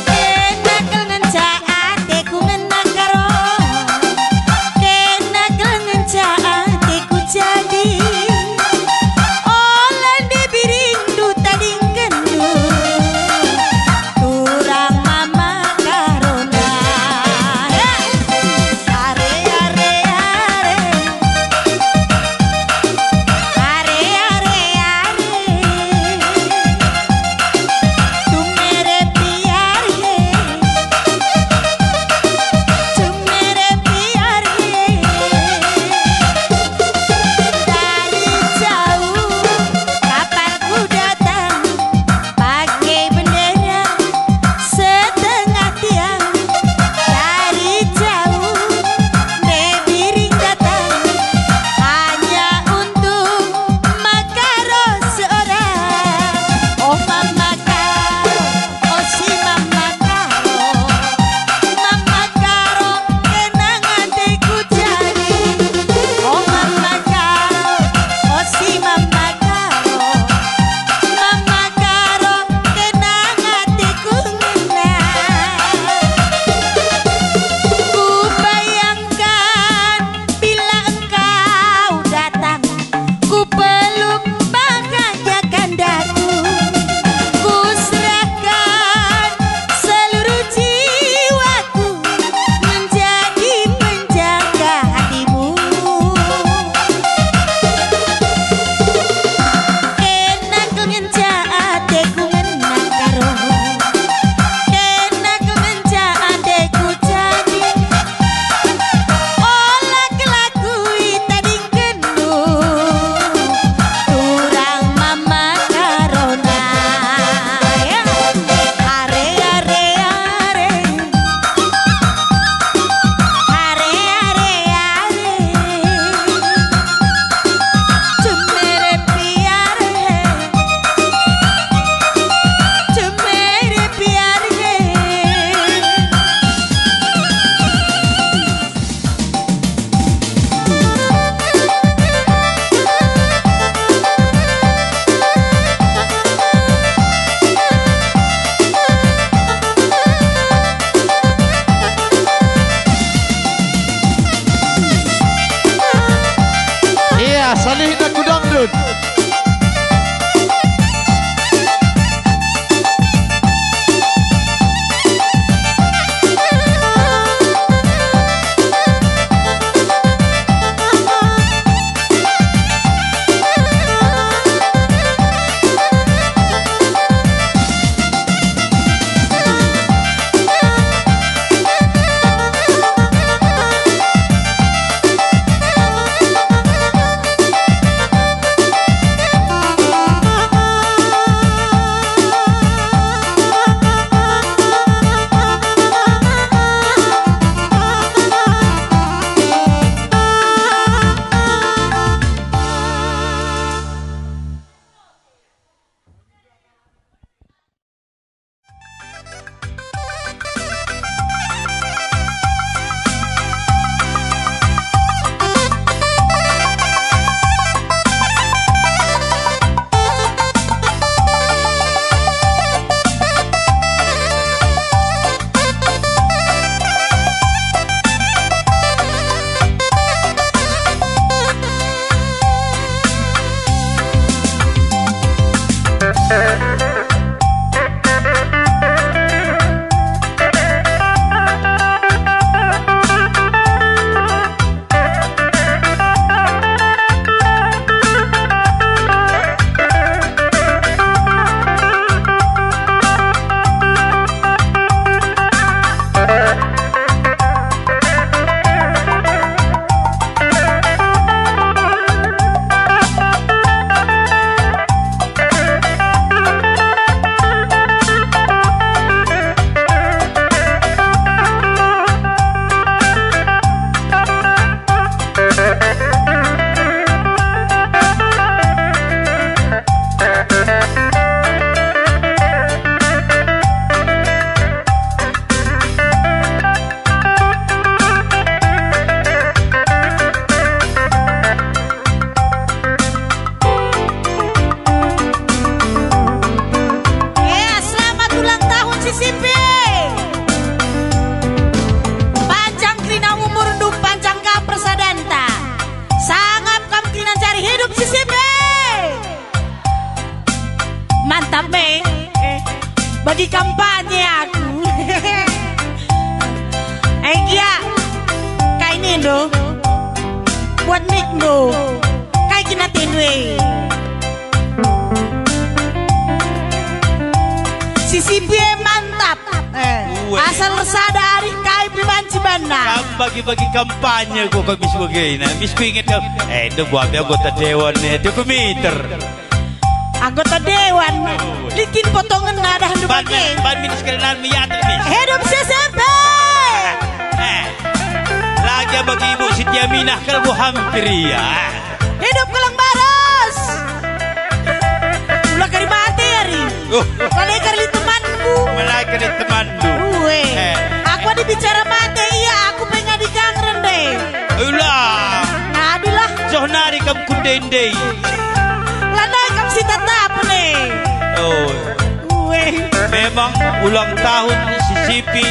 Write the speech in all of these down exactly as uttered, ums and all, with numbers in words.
Kena kal ngenca ateku ngena karo, kena kal ngenca ateku jadi. Ola nde biringndu tadingkenndu, turang mama karona. Are, are, are. Are, are, are. Tumere piar he. Tumere piar he. Dari jauh kaparku datang. Pake bendera setengah tiang, dari jauh nde biring datang, hanya untuk Mama Karo seorang. Oh Mama Karo, oh si Mama Karo, Mama Karo, kenang ateku jadi. Oh Mama Karo, oh si Mama Karo, Mama Karo, kenang ateku ngena. Kubayangkan bila engkau datang, kupeluk bahagia kandaku, kuserahkan seluruh jiwaku menjadi penjaga hatimu. Kena kal ngenca ateku ngena karo, kena kal ngenca ateku jadi. Ola kal aku itadingkenndu, turang mama karona. Ya. Are, are, are. Are, are, are. Cemere piar he. Cemere piar he. Iya, salihna ku dangdut. Nah. Kam bagi-bagi kampanye ku, kok mis bagina. Mis kuinget kam. Eh, enda buat anggota dewan nih, dia pemiter. Anggota dewan. Lit kin potongenna dah ndu bage. Ban min sekalian miat mis. Hidup C C P. Eh. Raja bagi Ibu Siti Aminah kalau hampir ia. Hidup Kelang Baras. Ula kari mate ari. Oh. Malaikat lit temanku. Malaikat lit temanku. Ue. Eh. Aku adi bicara mate, ia aku pe ngadi kang rende. Ula. Ngadilah. Joh nari kam kundende. Lanai kam si tetap ne. Oh. Ue. Memang ulang tahun si Sipi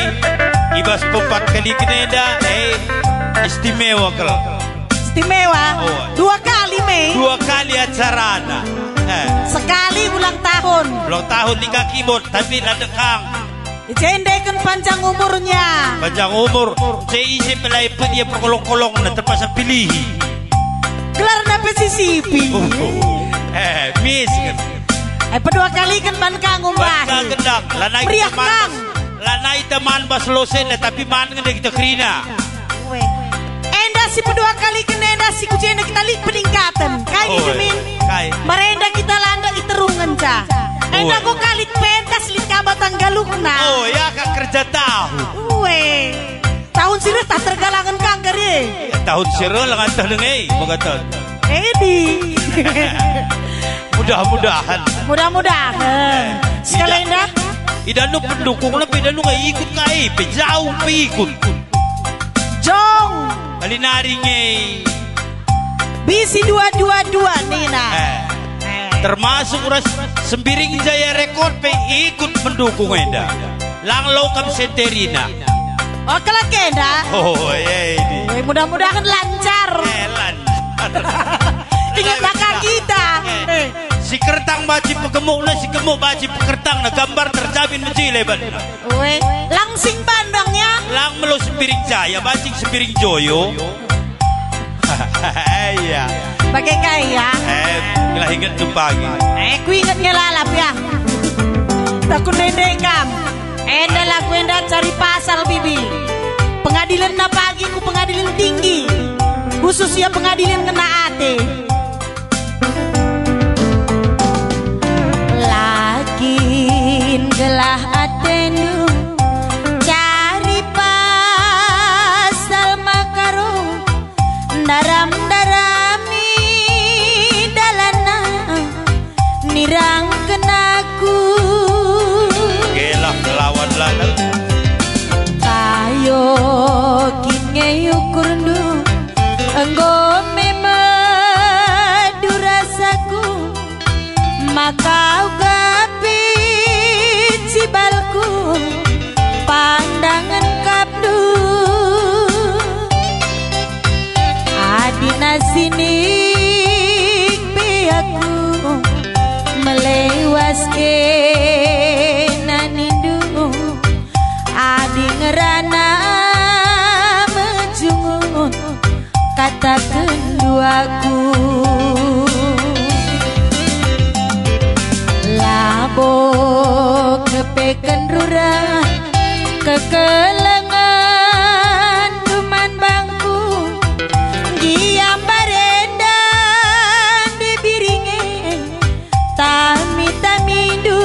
i bas pempat kali kenenda, eh, istimewa kal. Istimewa. Oh. Dua kali me. Dua kali acarana. Eh. Sekali ulang tahun. Ulang tahun nika keyboard, tapi la dekang. Icendeken panjang umurnya. Panjang umur. C I C pelai pe dia perkolong-kolongna terpaksa pilihi. Gelarna pe si Sipi. Oh. Eh, mis kan. Eh, pedua kaliken ban kang umbah. Ban kang gendang. Lanai meriah kita man kang. Lanai teman bas losena, tapi man ngende kita kerina. Ue. Enda si pedua kaliken enda si ku jenda kita lit peningkaten. Kai. Oh, nina min? Kai. Merenda kita landa iterungen ca. Enda. Ue. Ku kalit pentas lit kaba tanggalukna. Oh, ya, kak kerja tahu. Ue. Tahun si reh tah tergalangen kanggar e. Tahun si reh lengan teh denge, bagatan. Edi. Mudah-mudahan. Mudah-mudahan. Eh, sekali dah. Ida nu pendukung lebih dah nu nggak ikut kai, pe jauh pe ikut. Jong. Kali nari nge. Bisi dua dua dua nina. Eh. Eh. Termasuk ras Sembiring Jaya Record pe ikut mendukung enda. Lang lo kam senterina. Oh, kelak enda. Oh, iya ini. Eh, mudah-mudahan lancar. Eh, lancar. Ingat maka kita. Eh, eh. Si kertang baci pegemukna, si gemuk baci pekertangna, gambar terjamin mejile banna. Ue, langsing bandangnya. Lang melo Sembiring Jaya, bacing Sembiring Joyo. Iya. Bage kai ya? Eh, ngelah inget tu pagi. Eh, ku inget ngelalap ya. Takut dendek kam. Enda lagu enda cari pasal bibi. Pengadilen na pagi ku pengadilen tinggi. Khusus ya pengadilen kena ate. La kin gelah atendu cari pasal maka ro ndaram-ndarami dalanna nirangken aku. Gelah ngelawan lanang. Kayo kin nge ukurndu, enggo me medu rasaku, maka uga picibalku pandangen kapndu. Adina sinik pe aku melewas kena nindu, adi ngerana mejungun kataken duaku. Labo kepeken rura kekelengen duman bangku, gia mbarenda ndi biringe tami-tamindu.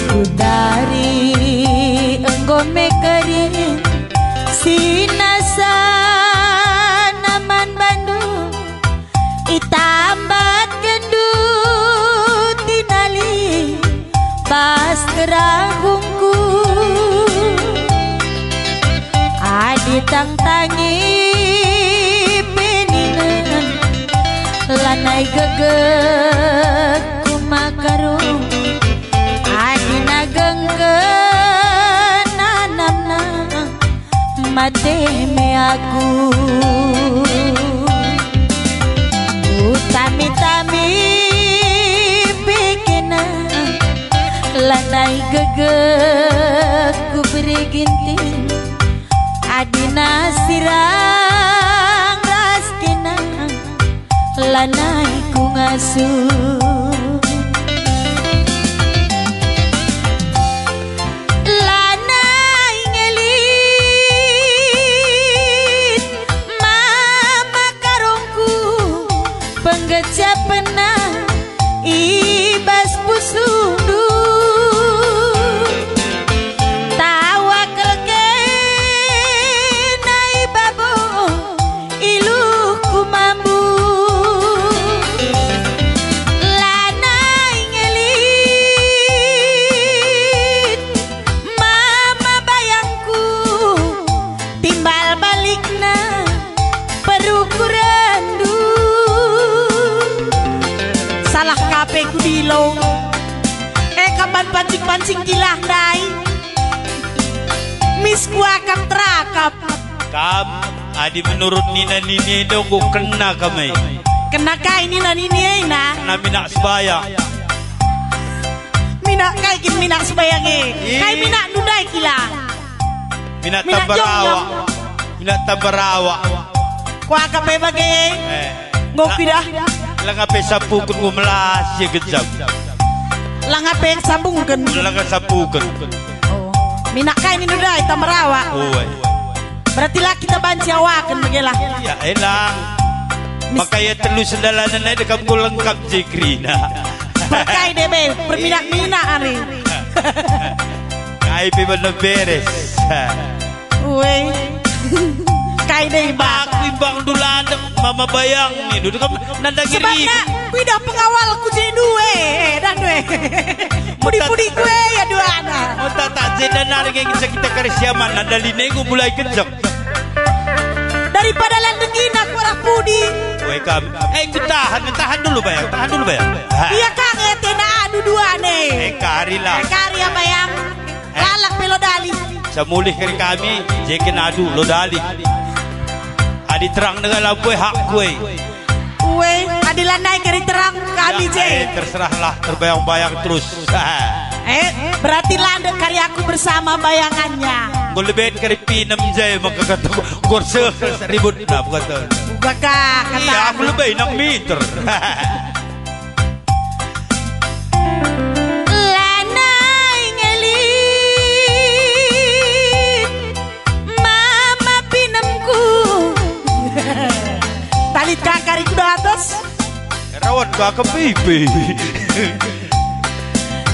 Kutari enggo me kering sinasana man bandu, itambatkenndu tinali bas kerahungku. Adi tangtangi pe nina, lanai gegehku maka ro. Adi nagengken nanamna, mate me aku. Utami-tami pe kena, lanai gegehku bere ginting. Adina sirang ras kena, lanai ku ngasup. Lanai Kam, adi menurut nina nini enda enggo kena kam e. Kena kai nina nini ena? Kena minak sebayang. Minak kai kin minak sebayang e? Ih. Kai minak ndai kila? Minak minak tambar awak. Minak tambar awak. Kuakap e bage. Eh. Enggo kuidah. Langa pe sapuken enggo melas ia gejap. Langa pe sabungken. Langa sapuken. Oh. Minak kai nindu ndai tambar awak. Ue. Berarti la kita banci awaken bage lah. Ya, elang. Mis- Maka ia telu sendalanen aja kamu lengkap je kerina. Perkai deh be, perminak-minak ari. Kai pe bener beres. Ue. Kai deh, Bang? Aku imbang dula adem, mama bayang nih. Duduk kamu nanda sebab giri. Nak, kuidah pengawalku je due. Eh, dan due. Pudi-pudi kue ya duana. Mata tak jenda nari ngenca kita kari siaman, nanda line ku mulai kenceng. Daripada landekina kurang pudi. Ue kam. Eh, tahan, tahan dulu, Bayang. Tahan dulu, Bayang. Ha. Ia kang e tena adu duane. Eh, kari lah. Eh, kari ya, Bayang. Eh. Lalap pe lo dali. Samulih kari kami, jeken adu lo dali. Adi terang dengan lampu e hak kue. Ue, adi lanai kari terang kami je. Ya, eh, terserahlah, terbayang-bayang terus. Eh, berarti landek kari aku bersama bayangannya. Enggo lebet kari pinem je maka kata gorse ribut nah bukan tuh. Buka kak, kata iya, aku lebih enam meter. Lanai ngelit mama pinemku. Talit kakar iku datas. Rawan kakak pipi.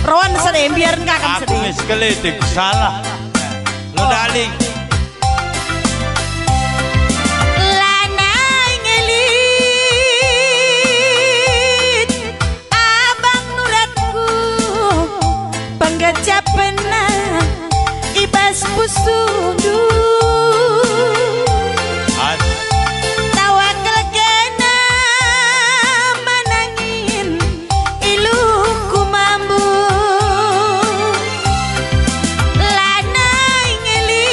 Rawan sedih, biar kakak aku sedih. Aku mis kelitik, salah. Lo, oh, darling. Lanai ngelit abang nuratku, penggejapenna i bas pusuhndu. As. Tawakel kena manangin iluhku mambu. Lanai ngelit,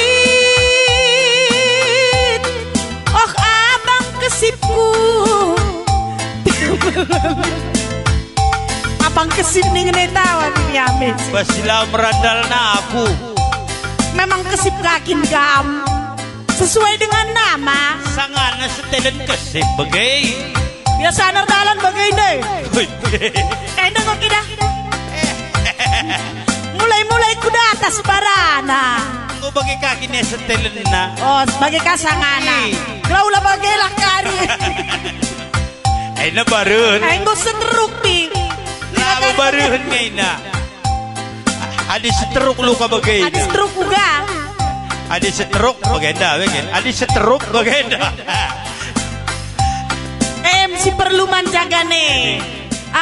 oh abang kesipku. Abang kesip ning ngene tawa ning yame. Bas si la merandalna aku. Memang kesip kakin kam. Sesuai dengan nama. Sangana setelen kesip bage. Biasa nerdalan bage ndai. Hui. Enda kok idah. Mulai-mulai ku datas barana. Enggo bage kakin e setelenna. Oh, bage ka sangana. Ih. Gelah ula bage lah kari. Ena barun. Enggo seteruk pi. Labo barun nge ina. Adi seteruk luka bagenda. Adi seteruk uga. Adi seteruk bagenda, bagenda. Adi seteruk bagenda. Em, si perlu manjagane.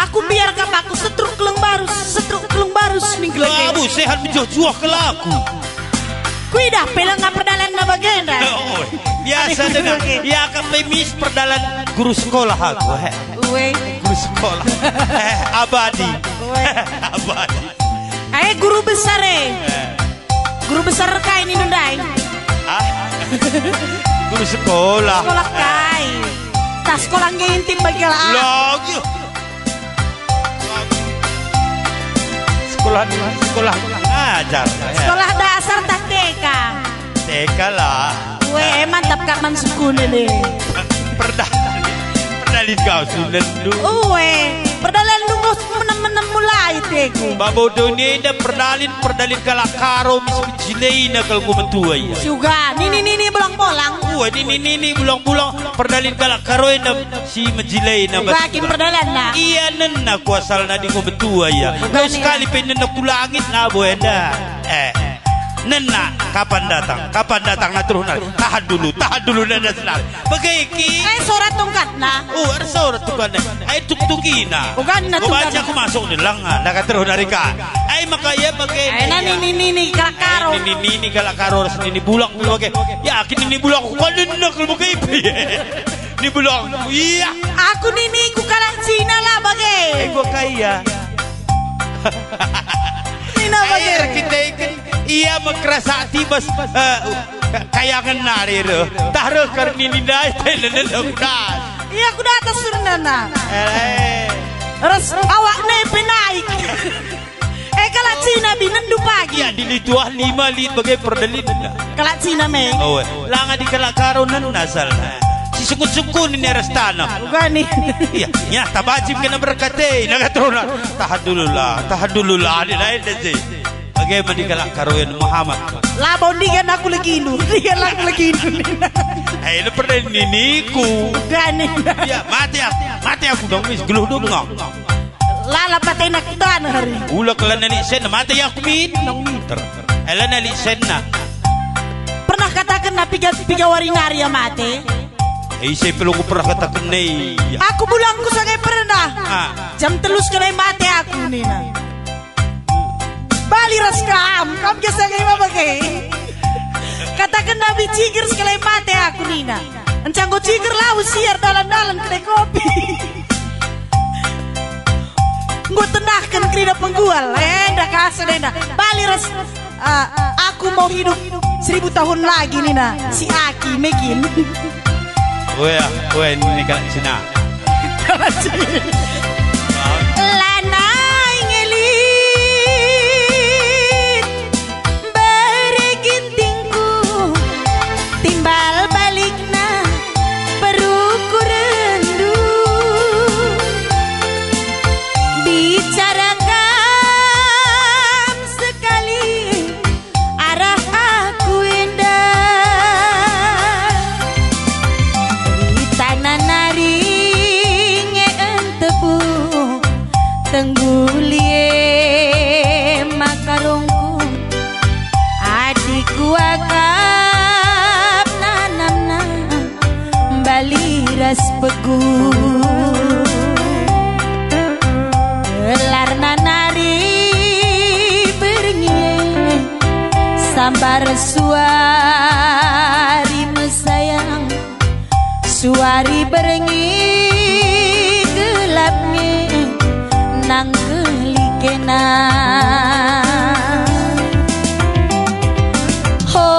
Aku biar kap aku seteruk keleng barus, seteruk keleng barus ning keleng. Abu sehat bejuah-juah kelaku. Kuidah pe lenga perdalanna bagenda. Oh, biasa dengar. Oke. Ya, kap pe mis perdalan guru sekolah aku, he. Uwe. Guru sekolah. Eh, abadi. Uwe. Abadi. Eh, guru besar, eh. Eh. Guru besar kai nindu ndai? Ah? Guru sekolah. Sekolah kai? Tah sekolah ngintip bagi lah. Lagi. Sekolah, sekolah ajar, ya. Sekolah dasar tah T K? T K lah. Weh, mantap kap man sukune deh. Perda-, perdalin kau sulendu. Uwe, perdalan nunggu menem-menem mulai teku. Babo doni enda perdalin, perdalin kalak Karo mis pejilena kal ku metua ia. Juga, nini-nini bolang-bolang. Uwe, nini-nini bolang-bolang, perdalin kalak Karo enda. Si mejilai na bas. Bagi perdalanna. Ia nena kuasalna dingo betua ia. Lau sekali pe nena ku langit labo enda. Eh. Nena, kapan datang? Kapan datang na terus nari? Tahan dulu, tahan dulu nena senari. Bage ki. Eh, surat tungkatna. Oh, ada surat tungkatna. Ai tuktukina. Bukan na tungkatna. Baca aku masuk ni lenga, na ka terus nari ka. Ai maka ia bage. Ai nani nini kalak Karo. Nini nini kalak Karo ras nini bulak bage. Ya, aku nini bulak, kau nena kalau bage. Ni bulangku, iya. Aku niniku kalak Cina lah bage. Eh, gua kaya. Nina bage. Air kita ikan, ia mengkeras hati bas, eh, Ka-, kayangen nari reh. Tah reh kari nini ndai, tah nene kudas. Ia kudatas surnana. Eh. Ras awakna pe naik. Eh, kalak Cina bi nendu pagi. Ia dili tuah lima lit bage perdelinna. Kalak Cina me. Oh, eh. Langa di kalak Karo nena asal. Si sukun-sukun ini ras tanah. Ugani. Iya, ya, tabacim kena berkate. Naga teruna. Tahan dululah, tahan dululah. Ada lain dah sih. Bage mani kalak Karo en Muhammad. Labo ndigan aku legindu, ndigan aku legindu. Eh, ini pernah niniku. Gani. Ya, mate aku, mate aku dong, wis geluh dong. Lalap atena kutan hari. Ula kala nali senna, mate aku min, dong miter. Eh, la nali senna. Pernah katakenna piga, piga wari nari ia mate? Eh, ise pe la ku pernah kataken e. Aku bulangku sage pernah. Ah. Jam telu sekalai mate aku nina. Bali ras kam, kam biasa nge mama ke. Kataken nabi ciger sekalai mate aku nina. Enca enggo ciger lawes siar dalan-dalan kedai kopi. Enggo tenahken kerina penggual, enda kasen enda. Bali ras, ah, aku mau hidup seribu tahun lagi nina si Aki mekin. Weh, weh, ini kalak Cina. Lanai ngelit, bere gintingku, timbal balikna perukurenndu. Bicara kam sekali arah aku enda. Itana nari nge entepu, tengguli e maka rungkung. Adi kuakap nanamna, bali ras pegu. Gelarna nari berngi e, sambar suari mesayang, suari berngi gelap nge nangkeli kena. Ho,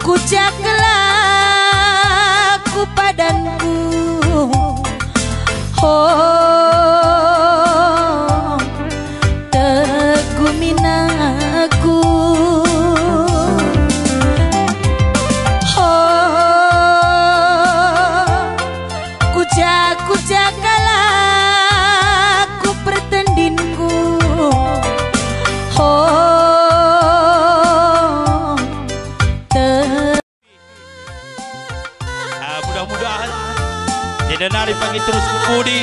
kucak la ku padanku. Ho, tegumin aku. Ho, kucak-kucak kalak ku pertendinku. Ho, te- Ah, mudah-mudahan. Jenda nari pagi terus ku pudi,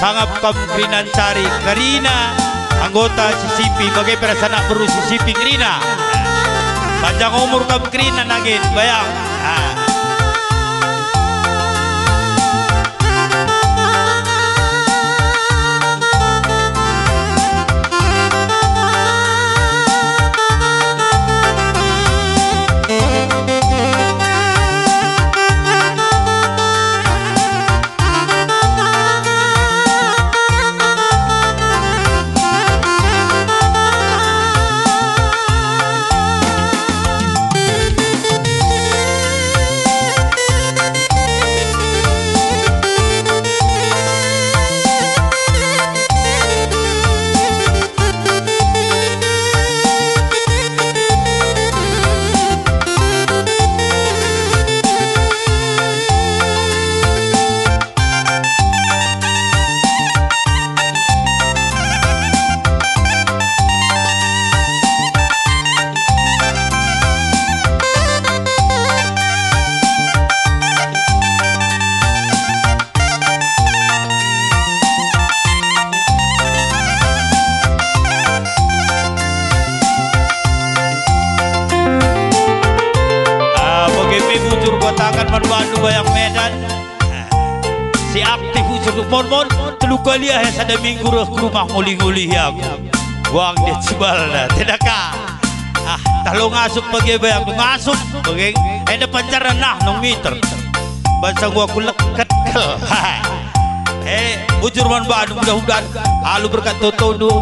sangap kam kerina ncari kerina anggota sisipi, bage pe ras anak beru sisipi kerina. Panjang umur kam kerina nangin, bayang. Ah. Ah, bage pe bujur kataken man bandu Bayang Medan. Si aktif ucap mon-mon, telu kali ah sada minggu reh ku rumah nguli-nguli aku. Wang dia cibalna, tidak ka. Ah, talo ngasup bage Bayang, ngasup bage. Enda pancarna nah nong miter. Bansa gua ku leket kel. Eh, bujur man bandu, mudah-mudahan alu berkat toto du.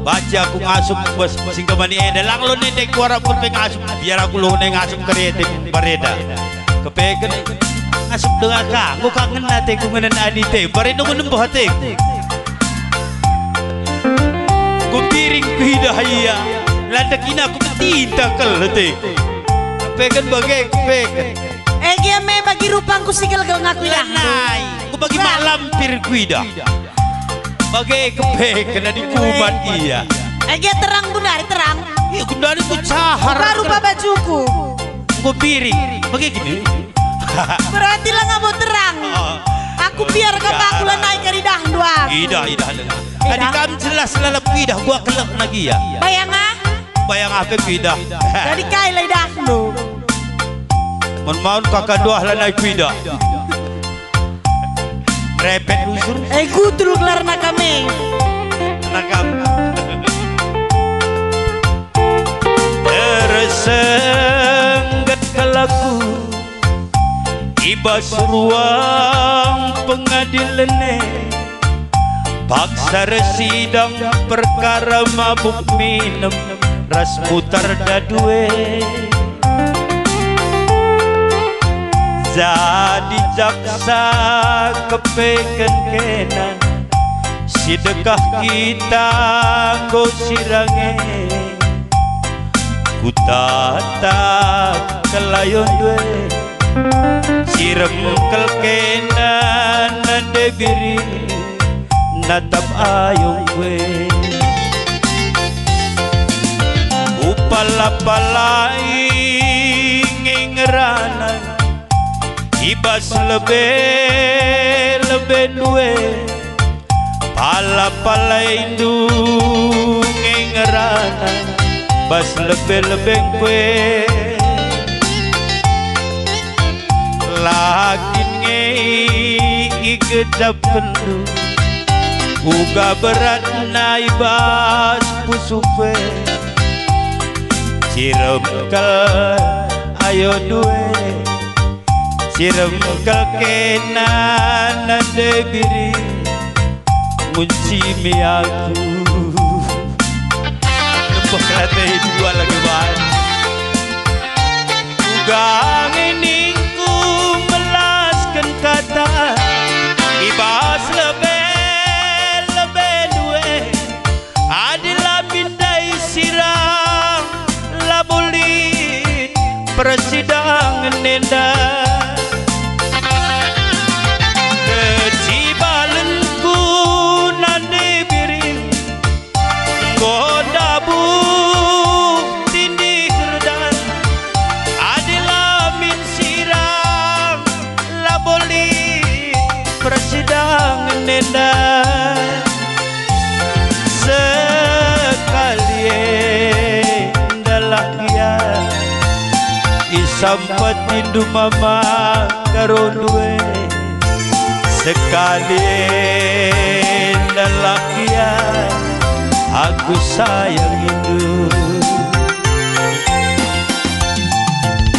Banci aku ngasup bas singkemani enda, lang lo nende kuarap kul pe ngasup, biar aku lo ne ngasup kerete bareda. Kepeken ngasup denga ka, enggo kangen ateku ngenen Adi te, barenda enggo nembeh ateku. Kupiring kuidah ia, landak ina kupetinta kal ateku. Kepeken bage, kepeken. Ege me bagi rupangku si gelgel ngaku idahndu. Lanai, ku bagi mak lampir kuidah. Bage kepeken adi kumat ia. Ege terang gundari terang. Iya gundari ku cahar. Baru babajuku. Enggo piring. Bage gini. Berarti la ngabo terang. Oh. Aku biar kam aku lanai karidahndu aku. Idah, idah, idah. Adi kam jelas lalap kuidah, gua kelek nagia. Bayang ah. Bayang ah pe kuidah. Jadi kai la idahndu? Mun maun kaka duah lanai kuidah. Repet usur. Eh, gutul gelarna kami. Nakam. Tersengget kal aku i bas ruang pengadilen e. Paksa ersidang perkara mabuk minem ras mutar dadu e. Jadi jaksa kepeken kena si dekah kita enggo sirang e. Kutatap kal ayondu e, sirem kal kena nande biring natap ayongku e. Kupala-palai nge ngerana i bas lebe-lebendu e. Pala-palaindu nge ngerana bas lebe-lebengku e. La kin nge igejapkenndu uga beratna i bas pusuhku e. Sirem kal ayondu e. Sirem kal kena nande biring ngunci me aku. Nembeh kal ate dua lagi bahan. Uga nge ningku melasken kata i bas lebe-lebendu e. Adi la min ndai sirang, labo lit persidangen enda. Kecibalenku nande biring, enggo ndabuh tindih erdan. Adi la min sirang, labo lit persidangen enda. Sekali enda lah gia isampatindu mama karondu e. Sekali enda lah gia aku sayangindu.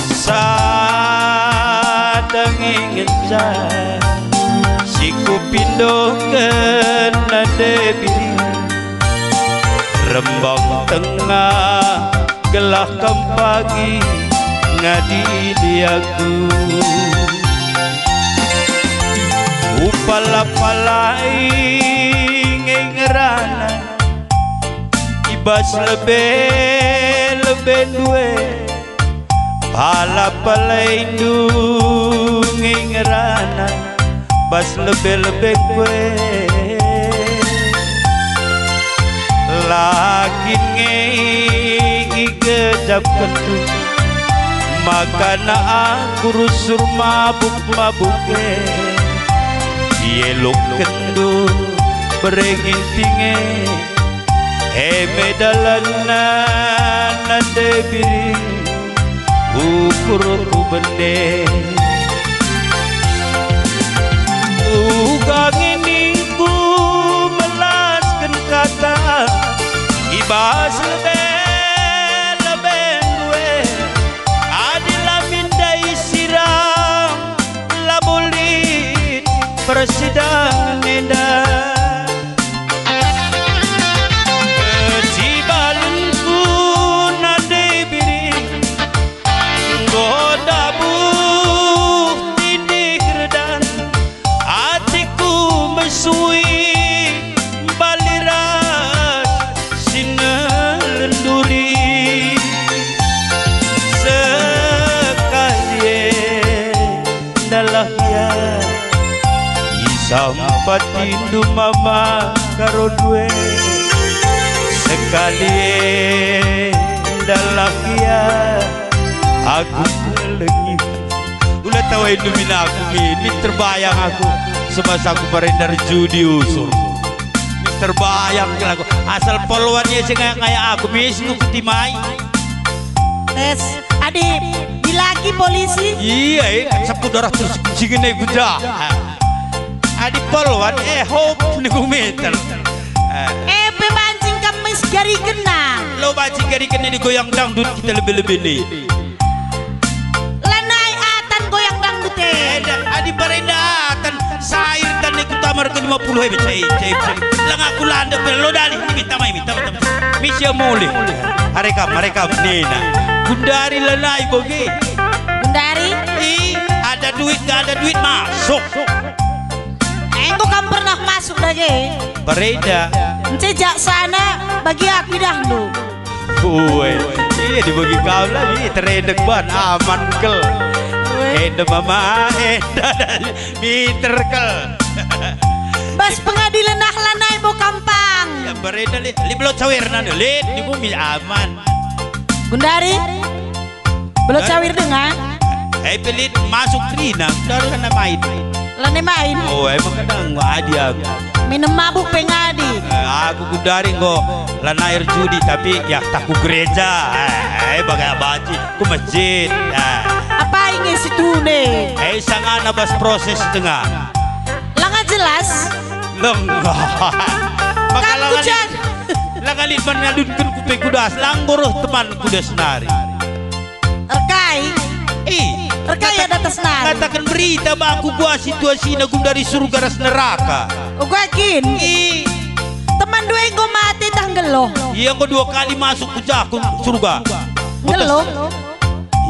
Sada nge ngenca si kupindoken nande biring, rembang tengah gelah kam pagi ngadili aku. Upala-palai nge ngerana i bas lebe-lebendu e. Pala-palaindu nge ngerana bas lebe-lebengku e. La kin nge igejapkenndu makana aku rusur mabuk-mabuk e. Ielokkenndu bere ginting e. E me dalanna nande biring ukurku bene. Uga nge ningku melasken kata i bas lebe-lebendu e. Adi la min ndai sirang, labo lit persidangen enda. Tempat indu mama karo due. Sekali e ndalah ia aku kelengi. Ula tau indu mina aku min, min terbayang aku semasa aku barenda ras Judi usur. Min terbayang kal aku. Asal polwan ia sing ngayak-ngayak aku, mis ku timai. Tes, adi dilaki polisi? Iya, eh, sepuluh darah terus singin e guja. Adi polwan, eh, hop, niku meter. Eh. Eh, pe banci kam mis garikenna. Lo banci garikenna di goyang dangdut kita lebih-lebih ni. Lanai atan goyang dangdut e. Eh, da-, adi barenda atan, sair tan niku tamar ke lima puluh, eh, cai, cai, cai. Lang aku landa, pe lo dalih, ini tamai, ini tamai, tamai. Misi mulih. Are kam, are kam, nina. Gundari lanai boge. Gundari? Ih, ada duit, gak ada duit, masuk. Enggo kam pernah masuk dage? Barenda. Nce jaksana bagi aku idahndu. Ue, iya dibagi kau lagi, teredek ban, aman kel. Ue. Enda mama, enda miter kel. Bas pengadilen ah lanai bo kam pang. Ya, barenda li, li belot sawerna, li, di bumi aman. Gundari? Belot cawir denga? Eh, pelit masuk kerina, dari lana main. Lana main? Oh, emang kadang adi aku. Minum mabuk pengadi. Eh, aku gundari enggo lana air judi, tapi ya tak ku gereja. Eh, eh, bagai banci, ku masjid. Eh. Apa inge situne? Eh, sangana bas proses denga. Langa jelas. Langa. Maka Kan langa kujan. Langa lit man ngadunken ku pe kudas, langgo reh teman kudas nari. Erkai. Ih, Erkai kata-, ada atas nari. Kataken berita ba aku gua situasina gum dari surga ras neraka. Uga kin. Ih. Teman dua enggo mate tah nggeluh. Iya, enggo dua kali masuk ku jaku surga. Nggeluh.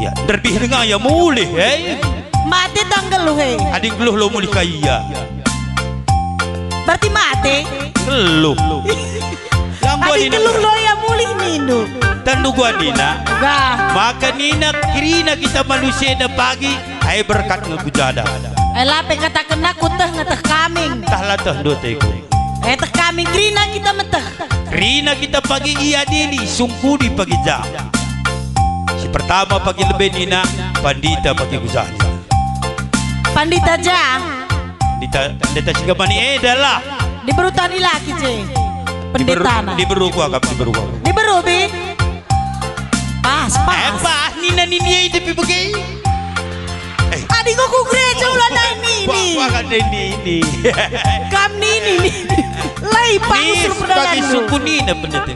Iya, nderbih denga ia mulih, eh. Mate tah nggeluh, eh. Adi nggeluh lo mulih ka ia. Berarti mate. Nggeluh. Adi nggeluh lo ia mulih nindu. Tendu gua nina. Gah. Maka nina kerina kita manusia enda pagi, ai berkat nge ku jada. Eh, lape katakenna ku teh nge teh kaming. Tah la teh ndoteku. Eh, teh kaming kerina kita meteh. Kerina kita pagi iadili, sungkuni pagi ja. Si pertama pagi lebe nina, pandita pagi gujahni. Pandita ja. Pandita, pandita si kemani eda lah. Diberu tah dilaki je. Diberu, pendetana. Diberu ku akap, diberu ku akap. Diberu, bi. Pas, eh, pas. Pas, nina nini enda pe bage. Eh. Adi enggo ku gereja ula nai nini. Wah, wah, kan dai nini. Kam nini, nini. Lai panggung bagi perdaganmu. Suku nina pendeta.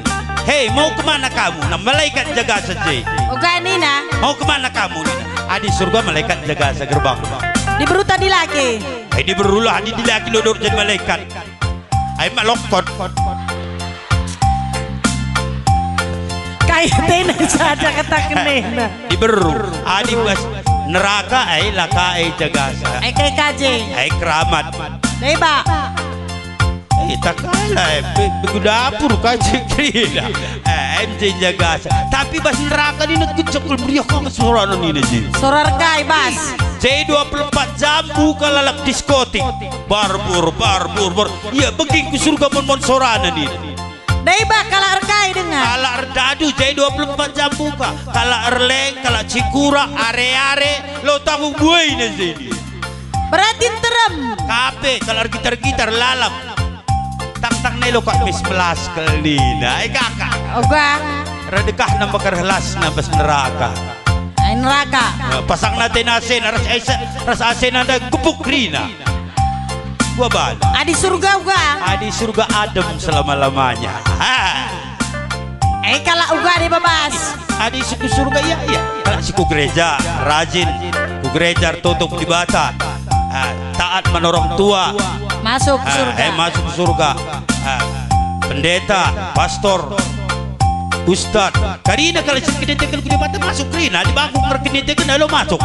Hei, mau kemana kamu? Nah, malaikat jaga saja. Uga nina. Mau kemana kamu? Nina. Adi surga malaikat jaga sa gerbang. Diberu tah dilaki. Hei, diberu lah, adi dilaki lo dor jadi malaikat. Ai mak lokot. Kai tena saja kata kenena. Diberu. Adi bas neraka ai laka ai jaga sa. Ai kai kaje. Ai keramat. Deba. Eh, tak kalah, eh, be-, begu dapur kaje kerina. Eh, M J jaga sa. Tapi bas neraka nina kecekul meriah kang sorana nina je. Sorar kai bas. J dua puluh empat jam buka lalap diskotik. Barbur, barbur, bar. Ia beging ku surga mon-mon sorana nin. Dai bah kalak erkai denga. Kalak erdadu J dua puluh empat jam buka. Kalak erleng, kalak cikura, are-are, lo tanggung buaina jadi. Berarti nterem. Kape, kalak ergitar-gitar, lalap. Tang-tang nai lo kak mis melas kelina. Eh, kakak. Oga. Redekah nambah kerhelas nambah neraka. Ai neraka. Eh, pasang nate nasen ras ese, ras asen anda gepuk kerina. Gua bal. Adi surga uga. Adi surga adem selama-lamanya. Ha. Eh, kalak uga deba bas. Adi suku surga, iya, iya. Kalak suku gereja, rajin. Ku gereja ertoto ku Dibata. Ah, taat man orang tua. Masuk surga. Ah, eh, masuk surga. Ah, pendeta, pastor, ustad. Kerina kalak si erkiniteken ku Dibata masuk kerina. Adi bangku erkiniteken, alo masuk.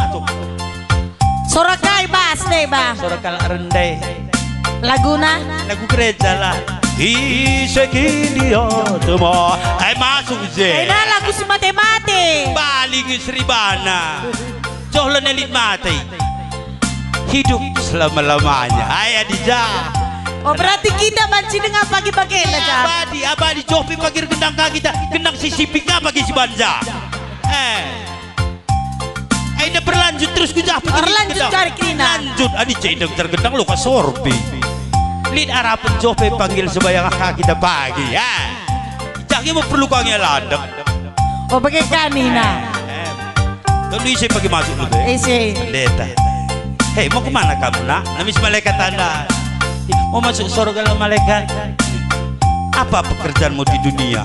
Sora kai bas deba. Sora kalak rende. Laguna? Lagu gereja lah. Ise kin dia tema. Ai masuk je. Ai na lagu si mate-mate. Paling seribana. Joh lo nelit mate. hidup selama-lamanya. Ai, Adija. Oh, berarti kita banci denga pagi bagenda, Cak? Abadi, abadi, joh pe pagi ergendang ka kita, gendang sisipi ka pagi si banca. Eh. Ai, enda berlanjut terus ku jah pe. Erlanjut gendang. Kari kerina. Lanjut, adi cedeng tergendang lo ka sorpi. Lit arapen joh pe panggil sembahyang ka kita pagi, ya. Jah nge mo perlu ka nge landek. Oh, bage ka nina. Eh, eh. Dulu ise pagi masuk dulu, eh? Ise. Pendeta. Hei, mau kemana kamu, nak? Nami si malaikat anda. Mau masuk surga lah, malaikat. Apa pekerjaanmu di dunia?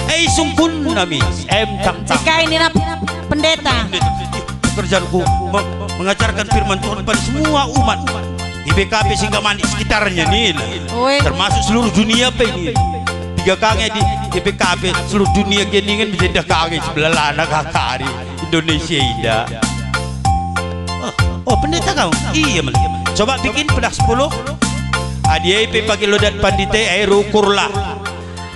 Eh, sungkun nami. Em, tang, tang. Cika ini nap pendeta. Pendeta. Pekerjaanku me-, mengajarkan firman Tuhan pada semua umat. Di B K P Singgamanik sekitarnya nih. Oi. Termasuk seluruh dunia pe ini. Tiga kali di, di B K P seluruh dunia geningen menjadi kali sebelah lana kakari Indonesia ida. Oh, oh, pendeta kau? Iya, men. Coba bikin pedah sepuluh. Adi ai pe pagi lodat pandite, ai rukurlah.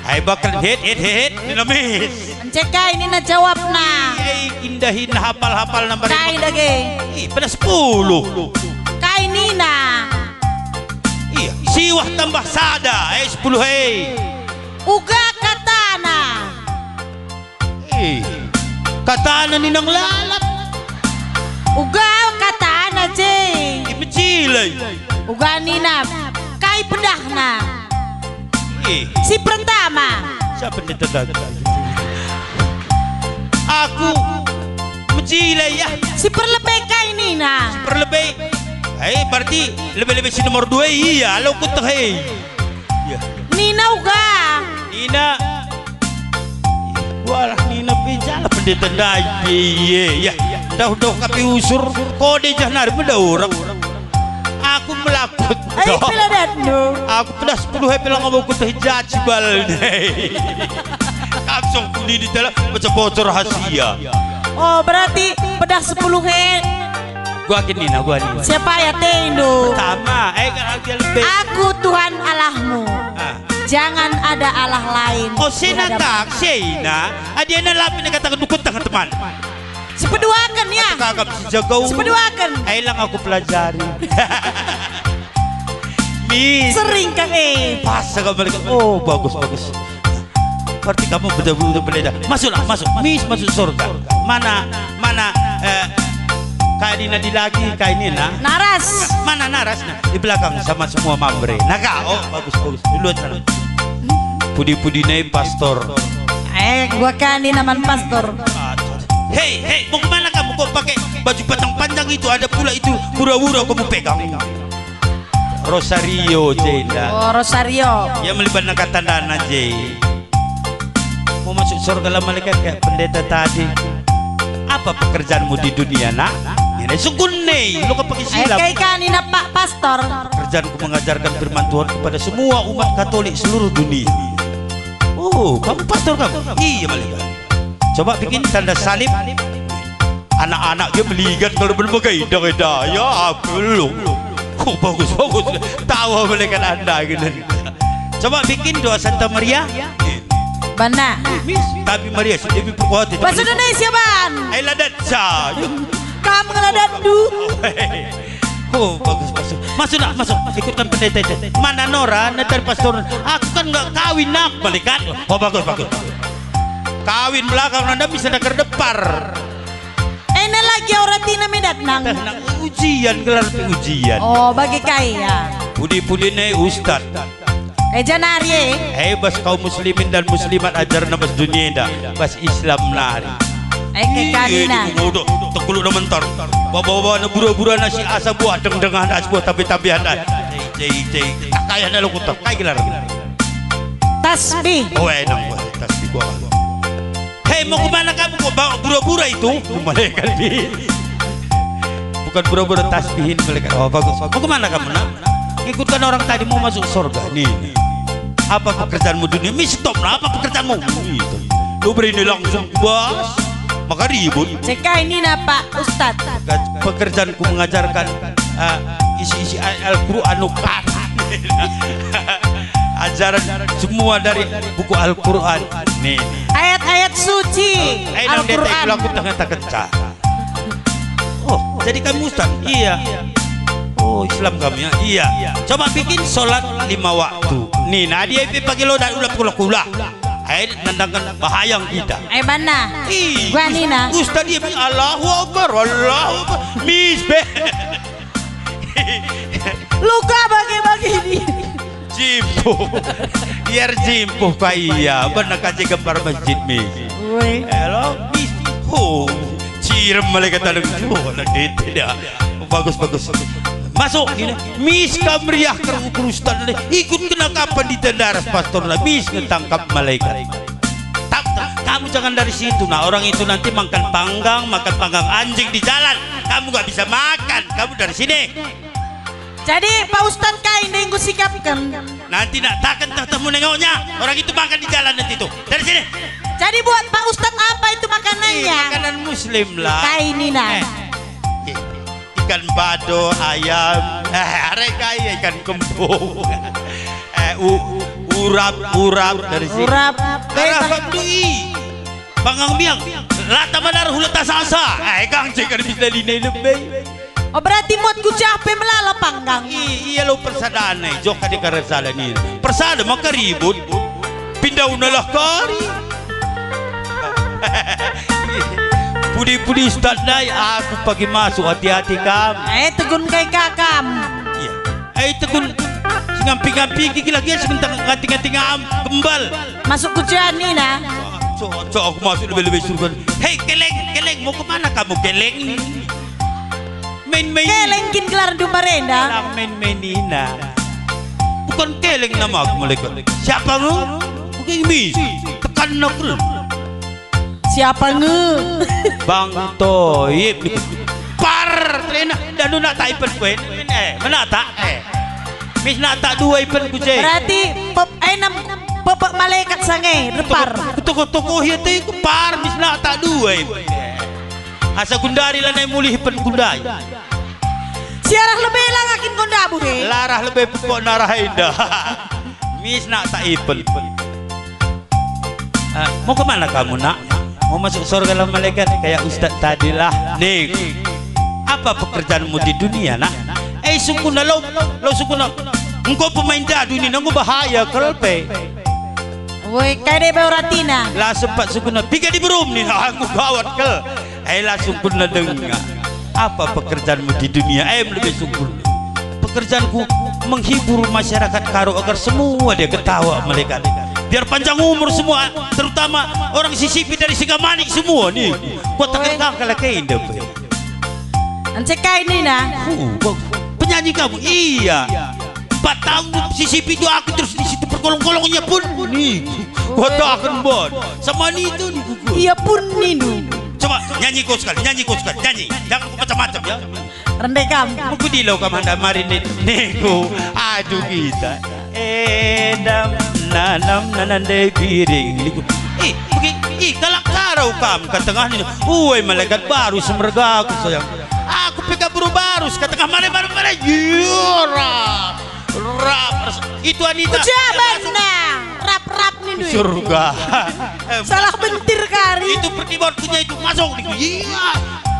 Ai bakal het, het, het, het, nina mis. Ence kai nina jawabna. Ai indahin hapal-hapal nambah. Kai dage? Ih, pedah sepuluh. Kai nina. Iya, siwah tambah sada, eh, sepuluh, eh. Uga katana. Eh, katana ninang lalap. Uga katana, je. Eh, mecilai. Uga nina, kai pedahna. Eh. Si pertama. Siapa ni tetangga? Aku mecilai, ya. Si perlebe kai nina. Si perlebe. Eh, berarti lebe-lebe si nomor dua, iya, lo kuteh, eh. Iya. Nina uga. Nina. Walah, nina pe jala pendeta ndai. Iya, iya. Dauh-dauh kapi usur, kode jah nari menda orang. Aku melakut. Ai, peladatmu. Aku pedah sepuluh ai pelang ngabo kuteh jajibal. Kam song kuni di dalam bocor-bocor rahasia. Oh, berarti pedah sepuluh he. Gua kin nina, gua nina. Siapa ya, Tendo? Pertama, eh, kan dia lebih. Aku Tuhan Allahmu. Ah. Jangan ada Allah lain. Oh, sena tak, sena. Adia na lapin kata kedukut tengah teman. Sipeduaken, ya. Kagak si jago. Sipeduaken. Ai lang aku pelajari. Mis. Sering kami. Pas kau balik. Oh, bagus, bagus. Berarti kamu betul-betul beda. Masuklah, masuk. Mis masuk surga. Mana, mana, eh, kai nina di lagi, kai nina? Naras. Mana naras? Nah, di belakang sama semua mamre. Nah, kau, oh, bagus, bagus. Dulu sana. Pudi-pudi nai pastor. Eh, gua kan nina man pastor. Hei, hei, mau kemana kamu? Kok pakai baju patang panjang itu? Ada pula itu bura-bura kamu pegang. Rosario, je, nda. Oh, Rosario. Ia melibatna katandana, je. Mau masuk surga lah malaikat kayak pendeta tadi. Apa pekerjaanmu di dunia, nak? Ini sungkun nih, lu kepake Eh, silap. Kai kan nina Pak Pastor. Pekerjaanku mengajarkan firman Tuhan kepada semua umat Katolik seluruh dunia. Oh, kamu pastor kamu? Iya, malaikat. Coba bikin tanda salib. Anak-anak dia meligat kalau belum pakai ida-ida. Ya, belum. Oh, bagus, bagus. Tawa malaikat anda gitu. Coba bikin doa Santa Maria. Bana. Tapi Maria si Dewi Perkuati. Bahasa Indonesia, Ban. Ai ladat sa. Kamu ngeladat du. Oh, bagus, bagus. Masuklah, masuk. Ikutkan pendeta itu. Mana Nora, nanti pastor. Aku kan nggak kawin, nak, malaikat. Oh, bagus, bagus. Kawin belakang, anda bisa nakar depar. Ena lagi ora tina medat nang. Teh nang ujian, gelar pe ujian. Oh, bagi kai ya. Pudi-pudi ne ustad. Eh, janari, eh. Eh, bas kaum muslimin dan muslimat ajarna bas dunia enda, bas Islam nari. Eh, ke Iya, kanina. Di Bungo do, tekuluk do mentor. Bawa-bawa na bura-bura nasi asa buah, deng-dengan as buah, tapi-tapi ada. Cei, cei, cei. Tak kaya na lo kutok, kai gelar. Tasbih. Oh, enang buah, tasbih buah. Hei, mau kemana kamu? Kok bawa bura-bura itu? Malaikat ini. Bukan bura-bura tasbihin, malaikat. Oh, bagus. Mau kemana kamu, nak? Ikutkan orang tadi mau masuk surga. Nih. Apa pekerjaanmu dunia? Mi stop lah, apa pekerjaanmu? Gitu. Lu beri ini langsung bas. Maka ribut. Cekah ini napa, Ustaz? Pekerjaanku mengajarkan, eh, isi-isi ayat Al-Quran, nukat. Ajaran semua dari buku Al-Quran. Nih. Ayat-ayat suci Al-Quran. Ayo, nanti aku lakukan dengan tak kencang. Oh, jadi kamu ustaz? Iya. Oh, Islam kami, ya? Iya. Coba bikin sholat lima waktu. Nih, nah, dia pe pagi lo dan ulah kula-kula. Ai, nandangkan bahayang kita. Ai, bana. Ih, Gua nina. Ustaz dia bilang, "Allahu Akbar, Allahu Akbar." Mis, be. Luka bagi-bagi ini. Jimpuh. Biar jimpuh pa ia. Benar kaji gambar masjid, mis. Woi. Elo, mis. Ho. Cirem malaikat tadeng. Oh, anak kita dah. Bagus, bagus. Masuk, gini. Mis, kam meriah keru-, kerustan nih. Ikut kena kapan di tendaras pastor, nah, mis ngetangkap malaikat. Tak, tak, kamu jangan dari situ, nah, orang itu nanti makan panggang, makan panggang anjing di jalan. Kamu nggak bisa makan, kamu dari sini. Jadi, Pak Ustadz, kai nde enggo sikapken? Nanti nak taken tah temu nengoknya, orang itu makan di jalan nanti tuh. Dari sini. Jadi, buat Pak Ustadz, apa itu makanannya? Ih, makanan muslim lah. Kai nina. Eh, i-, ikan bado, ayam, eh, are kai, ikan kembung. Eh, u-, urap, urap dari sini. Urap. Arah Bang Dui. Panggang biang. Lata madar hula tasasa. Eh, kang cek kan bisa lina lebe. Oh, berarti muat kucah pe melala panggang. I-, iya lo persadaan, eh, jok kade kare sada ni. Persada maka ribut. Pindah unalah kari. Pudi-pudi Ustaz ndai, aku pagi masuk, hati-hati kam. Eh, tegun kai kakam. Iya. Eh, tegun si ngampi-ngampi gigi lagi, si ngati-ngati ngam, kembal. Masuk kucah nina. Cok, cok, aku masuk lebe-lebe surga. Hei, keleng, keleng, mau kemana kamu, keleng? Main-main. Keleng kin gelarndu marenda? Lang main-main ina. Bukan keleng namaku, malaikat. Siapa nge? Bukan mis. Tekan aku. Siapa nge? Bang Toib. Par, terina. Dan nak tak ipen kuen. Eh, mana tak? Eh. Mis nak tak dua ipen ku je. Berarti pep-, enam pepek malaikat sange, repar. Toko-toko ya te ku par, mis nak tak dua ipen. Asa gundari lanai mulih pen gundai. Siarah lebe la ngakin gondabu, he? Larah lebe pupuk narah enda. Mis nak tak ipen. Eh, mau kemana kamu, nak? Mau masuk surga lah malaikat kayak ustaz tadi lah. Nih, apa pekerjaanmu di dunia, nak? Eh, sungguhna lo, lo sungguhna. Engkau pemain dadu ini, nunggu bahaya kal pe. Woi, kai deba uratina. La sempat sungguhna. Piga di berum nih, aku gawat kal. Eh, la sungkunna denga. Apa pekerjaanmu di dunia? Eh, lebih sungkun. Pekerjaanku menghibur masyarakat Karo agar semua dia ketawa malaikat. Biar panjang umur semua, terutama orang Sisipi dari Segamanik semua nih. Kuatakan kangkal kainda pe. Ence kai nina? Uh, bang, penyanyi kamu? Iya. Empat tahun Sisipi juga aku terus di situ perkolong-kolongnya pun nih. Kuatakan bon. Sama nitu nih. Ia pun nindu. Coba nyanyi kau sekali, nyanyi kau sekali, nyanyi. Jangan macam-macam ya. Rende kam. Mukudi lo kam anda mari ni, niku. Aduh kita. Edam nanam nanande biring niku. Ih, bagi, ih, kalak Karo kam ka tengah ni. Uwe malaikat baru semerga aku sayang. Aku pe ka baru baru ka tengah mare mare mare. Yora. Rap, itu Anita. Ujabanna. Rap-rap nindu. Surga. Salah bentir kari. Itu pertimbangkunya itu masuk niku. Iya.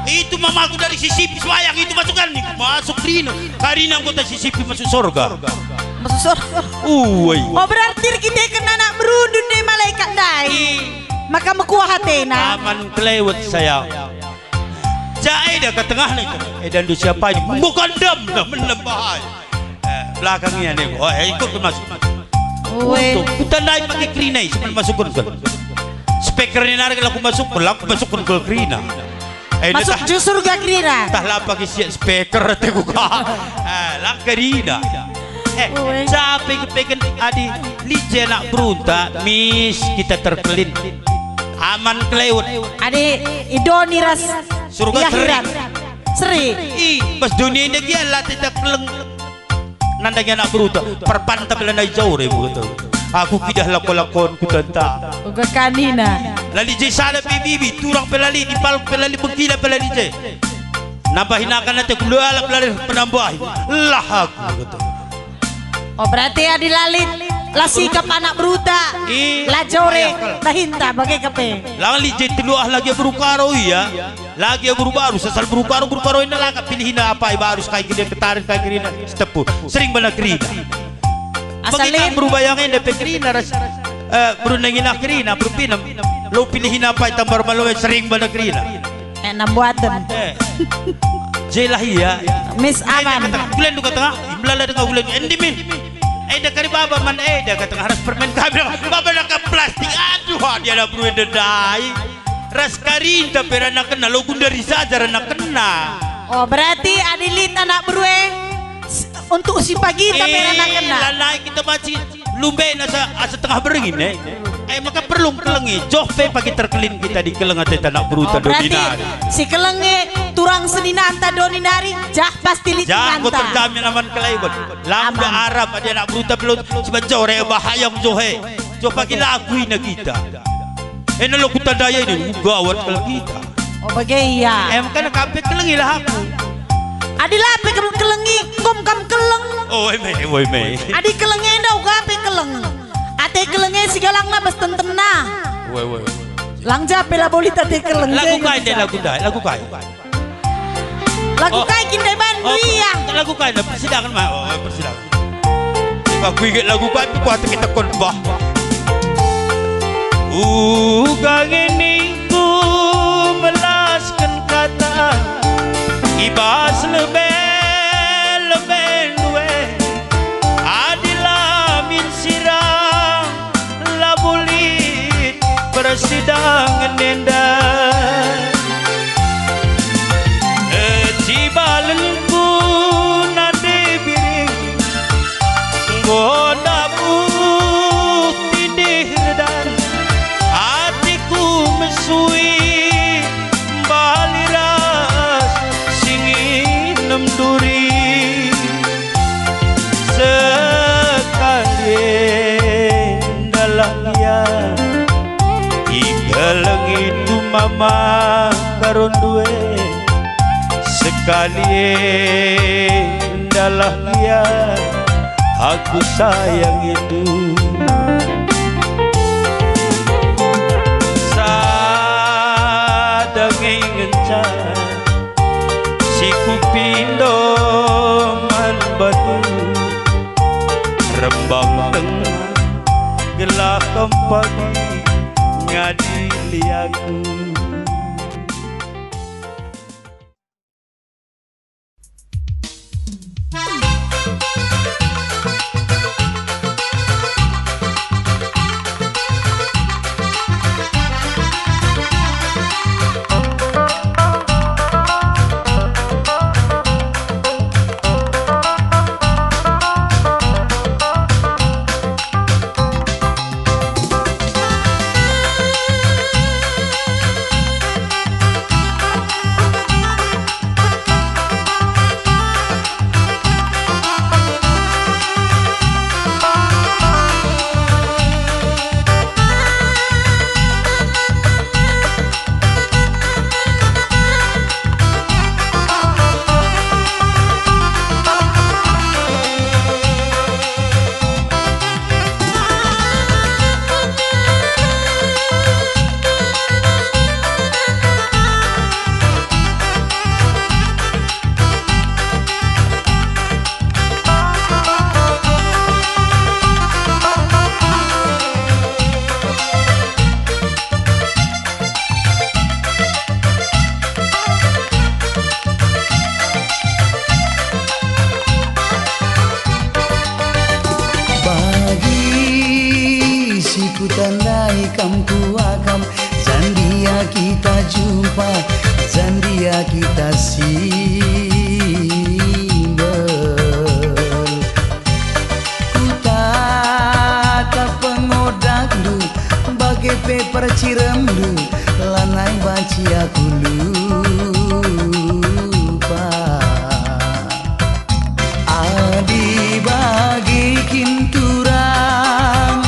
Itu mamaku dari Sisipi Suayang itu masuk kan niku. Masuk Rino. Karina anggota Sisipi masuk surga. Masuk surga. Uwai. Oh, berarti kita kena anak berundun deh malaikat ndai. Maka mekuah hatena. Aman kelewet saya. Cak eda ke tengah ni. Eda ndu siapa ini? Bukan dem, nah, menem bahaya. Eh, belakangnya nih. Oh, eh, ikut ke masuk. Ue. Tuh, kutandai pakai kerina, eh, sebelum masuk ke. Speaker ini narik laku masuk, laku masuk ke kerina. Eh, masuk dah, justru gak kerina. Tah lah pakai siap speaker, teh buka. Eh, lah kerina. Eh, ue. Capek kepeken adi lije anak berunta, mis kita terkelin. Aman kelewet. Adi idoni ras surga seri. Seri. Ih, pas dunia ini dia latih tak keleng. Nandangi anak berunta, perpanta belana jauh deh begitu. Aku kidah lakon-lakon ku tenta. Uga kanina. Lali je sada pe bibi, turang pe lali, dipal pe lali, bengkila pe lali je. Nambahi nakan ate ku lalap lali penambahi. Lah aku begitu. Oh, berarti adi lalit La sikap anak beruta. Ih, la jore, ayah kal. Dahinta bage kepe. Lang lit je telu ah lagi beru Karo ia. Lagi beru Barus, asal beru Karo, beru Karo enda la kap pilihina apai Barus, kai kerina Ketarin, kai kerina Sitepu. Sering bana kerina. Asal lit. Beru Bayang enda pe kerina ras, eh, beru Nengina kerina, beru Pinem. Lo pilihina apai tambar malo sering bana kerina. Eh, nambuaten. Eh. Jelah ia. Miss Aman. Gulen duka tengah, imbelala denga gulen. Endi min. Eda kari baba man eda kata harus permen kami. Baba nangkap plastik. Aduh, dia ada beru enda ndai. Ras karinta pe rana kena, lo gundari saja rana kena. Oh, berarti adi lit anak beru e, s-, untuk si pagi tapi rana kena. Eh, lanai kita maci. Lumbe asa, asa tengah beringin, eh. Eh, maka perlu kelengi. Joh pe pagi terkelin kita di keleng ate anak beruta. Oh, berarti doni nari. Si kelengi turang seninanta doni nari, jah pasti lit. Jah, enggo terjamin aman kelai, Bos. Lam da aram adi anak beruta belum, sebab jore bahaya joh e. Joh pagi lagu ina kita. Ena lo kutandai ini, gawat kal kita. Oh, bage ia. Em, kan kape kelengilah aku. Adi la pe kam kelengi, kom kam keleng. Oh, eme, oh, eme. Adi keleng enda uga pe keleng. Ate keleng e sigalangna bas tentenna. Woi, woi. Lang jape la bolit ate keleng. Lagu kai ndai, lagu ndai, lagu kai? Lagu kai kin ndai bandu ia? Lagu kai ndai, persidangan ma. Oh, persidangan. Aku inget lagu kai, kuat kita kon bah. Uga ngeni ku melasken kata, i bas lebe-lebe nue, adi la min sirang, labo lit persidangen enda. Ecibalenku nande biring, enggo ndabuh tindih redan, atiku mesui. Mbali ras si nginem duri, sekali ndalah ia, ikelengiku mama Karo ndue, sekali ndalah ia, aku sayang itu. Sada nge ngenca si kupindo man batu, rembang tengah gelah kempak ngadili aku. Bagi si kutandai kam kuakap, jandia kita jumpa, jandia kita simbel. Kutatap pengodakndu, bage pe perciremndu, lanai banci aku lupa. Adi bagi kin turang,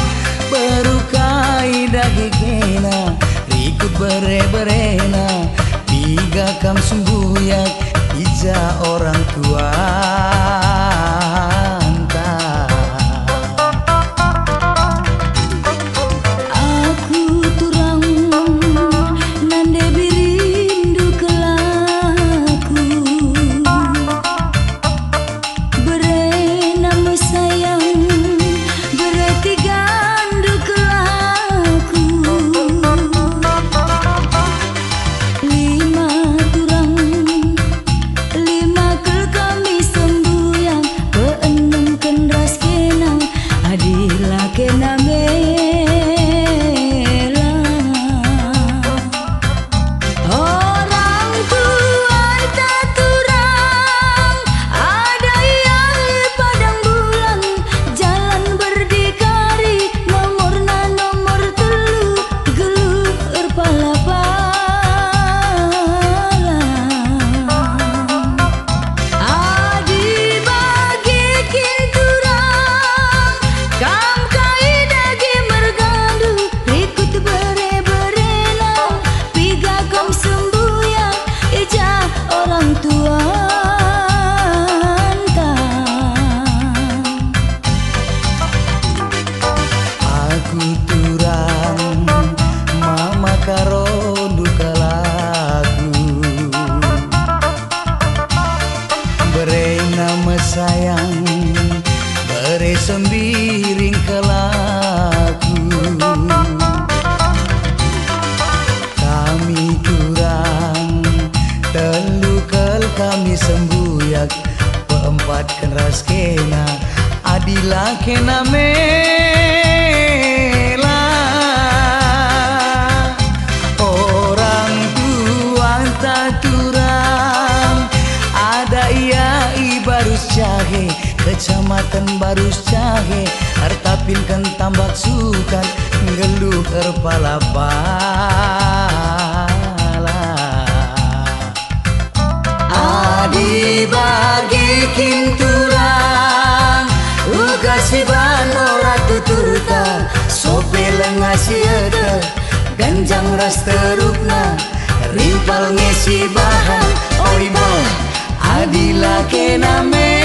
beru kai dage kena, rikut bere-berena, piga kam sembuyak, i ja orang tuanta. La kena mela, orang tua taturang, ada ia i Barus Jahe, Kecamatan Barus Jahe, ertapinken tambak sukat, nggeluh erpala-pala. Adi bage kin turang, uga sibahan ora tuturta, sope lenga sieteh, ganjang ras terukna, rimpal nge sibahan, oi bah, adi la kena mela.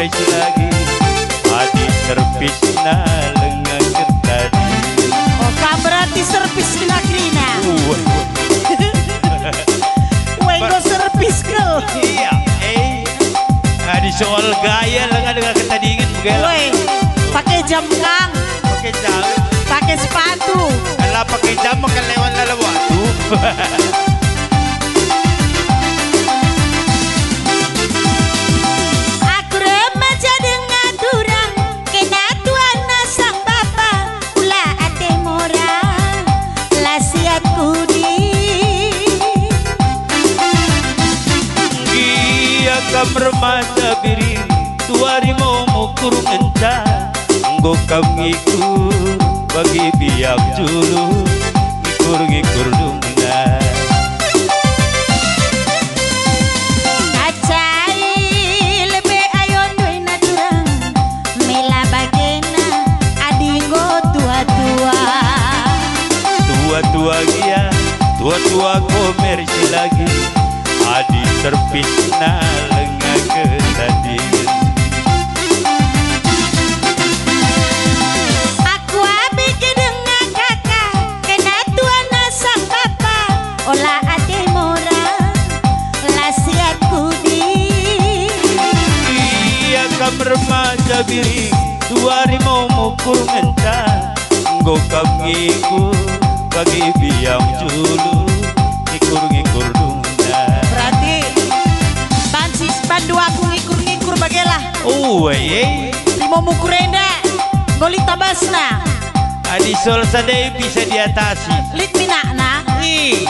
Lagi adi serpisna lenga ketadi. Oh, kam berarti serpis kena kerina. Uweh. Weh, enggo serpis kel. Iya, eh. Adi soal gaya lenga-lenga ketadingen begela. Weh, pakai jam kang. Pakai jam. Pakai sepatu. Alah, pakai jam maka lewat lalap waktu. Aku remaja denga turang, kena tuana sang bapa, ula ate mora, la siat kudi. Gia kam remaja biring, tuari mau mukur ngenca, enggo kam ngiku bagi biak julu, ngikur-ngikur dungna. Kacai lebe ayo nduena turang, mela bagena adi enggo tua-tua. Tua-tua gia, tua-tua komer si lagi, adi serpisna lenga ketadingen. Aku abik denga kaka, kena tuana sang bapa, ola ate mora, la siat kudi. Ia kam remaja biring, tuari mau mukur ngenca, enggo kam ngiku bagi biak julu, ngikur-ngikur dungna. Berarti banci bandu aku ngikur-ngikur bagelah. Oh, eh. Limo mukur enda, enggo lit tabasna. Adi soal sadei bisa diatasi. Lit minakna? Ih.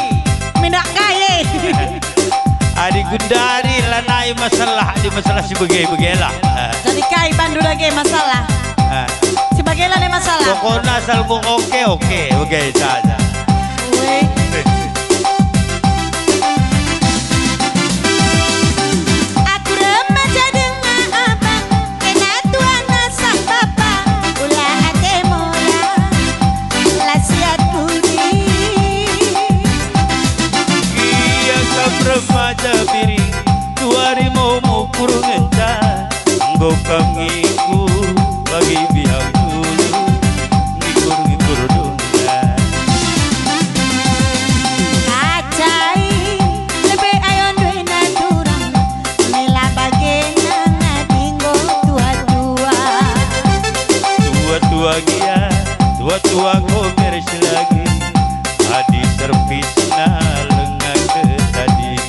Minak kai e? Adi gundari lanai masalah, adi masalah si bage-bagelah. Jadi kai bandu dage masalah? Ah. Si bagela ne masalah. Pokokna asal enggo oke, oke, oke saja. Weh. Aku remaja denga abang, kena tuana sang bapa, ula ate mora, la siat kudi. Ia kam remaja biring, tuari mau mukur ngenca, enggo kam ngiku bagi biak julu, ngikur-ngikur dungna. Kacai lebe ayo nduena turang, mela bagena adi enggo tua-tua. Tua-tua gia, tua-tua komer si lagi, adi serpisna lenga ketadingen.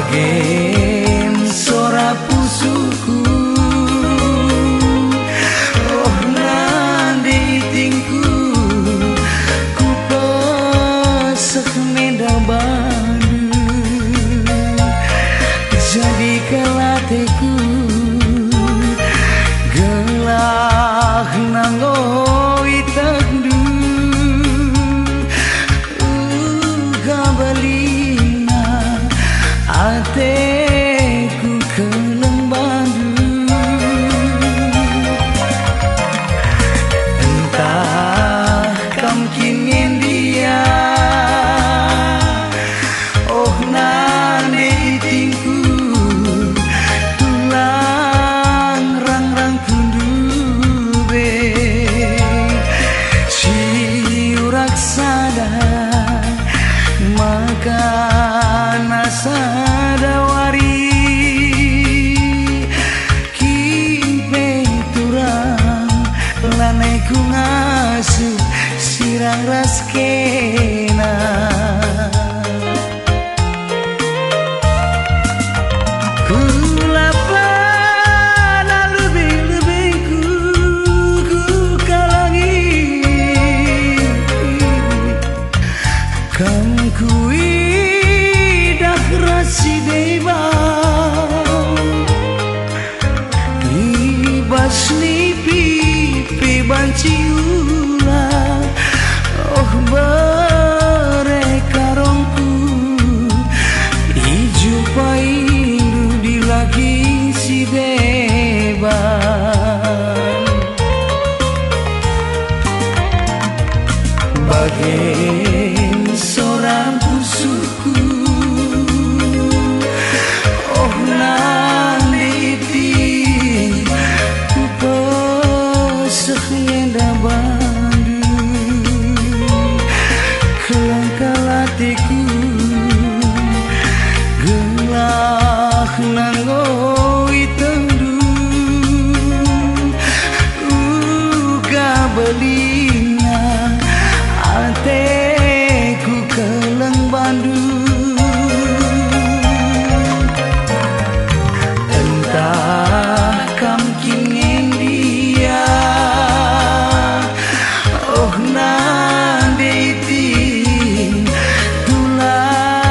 Kin sora pusuhku, oh nande itingku, kupeseh menda bandu. Jadi kal ateku, gelah nanggo itehndu. Uga balina ateku keleng bandu. Ntah kam kin ngendia, oh nande itingku, tulang rangrangku ndube. Siurak sada, maka sada wari, kin pe turang lanai ku ngasup sirang ras kena. Kula pala lebe-lebengku ku kalangi, kam kuidah ras si deban. I bas nipi pe banci ula, oh bere karongku, ijumpaindu dilaki si deban. Bage sora pusuh Oh nande iti, kupeseh enda bandu. Keleng kal ateku, gelah nanggo itehndu. Uga belina ateku keleng bandu. Ntah kam kin ngendia, oh nande iti, tulang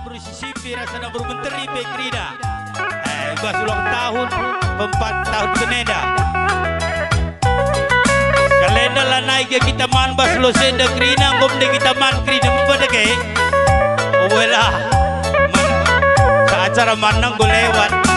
Sisipi rasa na beru menteri pe kerina. Eh, bas ulang tahun, empat tahun senenda. Kalenda lanai ge kita man bas losenda kerina, enggo mende kita man kerina, mpa dage. Owelah, man, sa acara manna enggo lewat.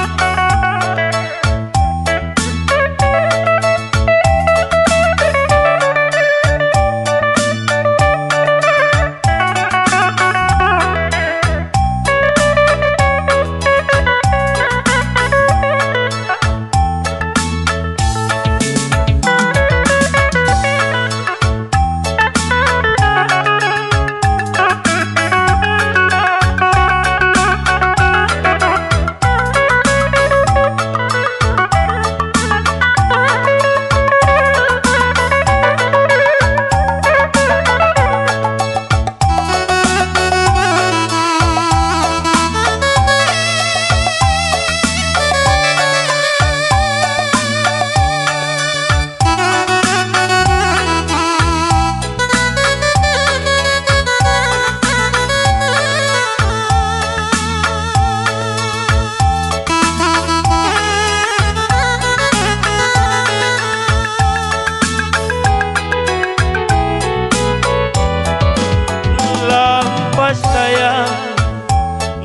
Lampas tayang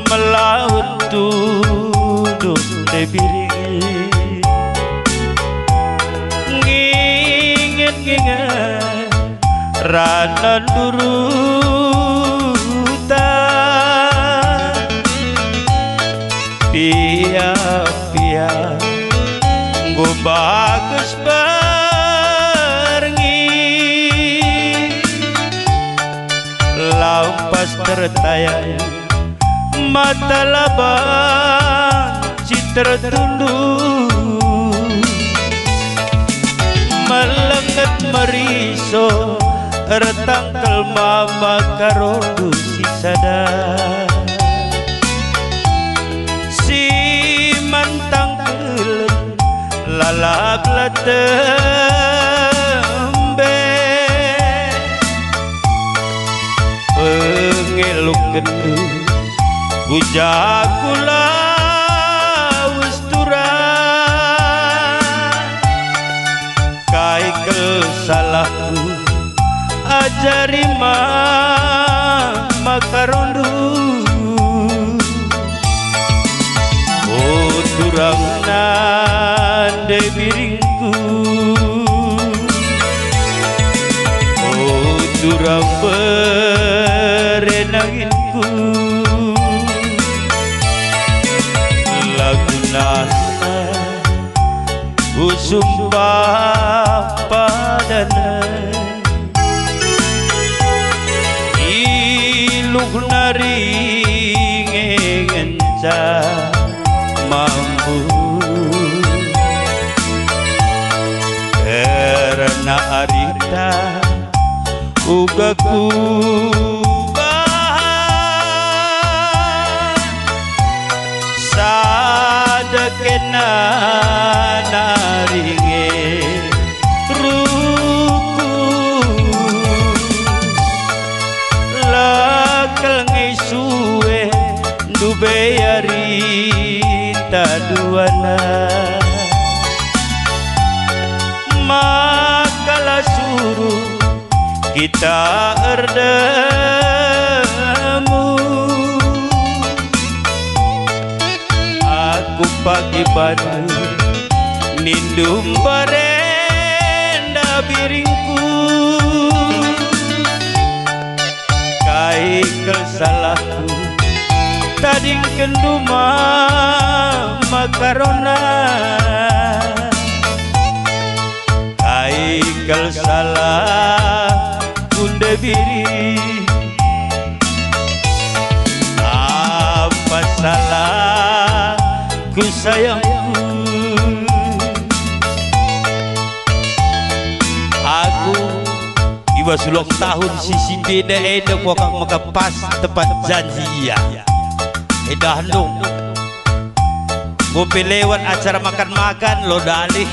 melaut tudung Debiring. Ngingen-ngingen rana nduruta. Piak-piak enggo bages berngi. Lampas tertayang mata laban si tertundung, melenget meriso ertangkel mama karondu si sada. Si mantang keleng lalap la tembe. Pengelukenndu ku jaku lawes turang. Kai kel salahku, ajari ma maka rondu. O turang nande biringku, o turang berenanginku, lagu nasa usumpah padana. Iluh nari nge ngenca mambu. Kerna arita uga kubahan sada kena nari nge ruku. Lekel nge sue ndube arita duana. Maka la suruh kita erdemu. Aku pagi badu nindu mbarenda biringku. Kai kel salahku tadingkenndu mama karona. Kai kel salah kunde biri. Apa salahku sayangku? Aku i bas ulang tahun si, si beda enda kuakap maka pas tepat janji ia. Edah ndung. Enggo pe lewat acara makan-makan, lo dalih.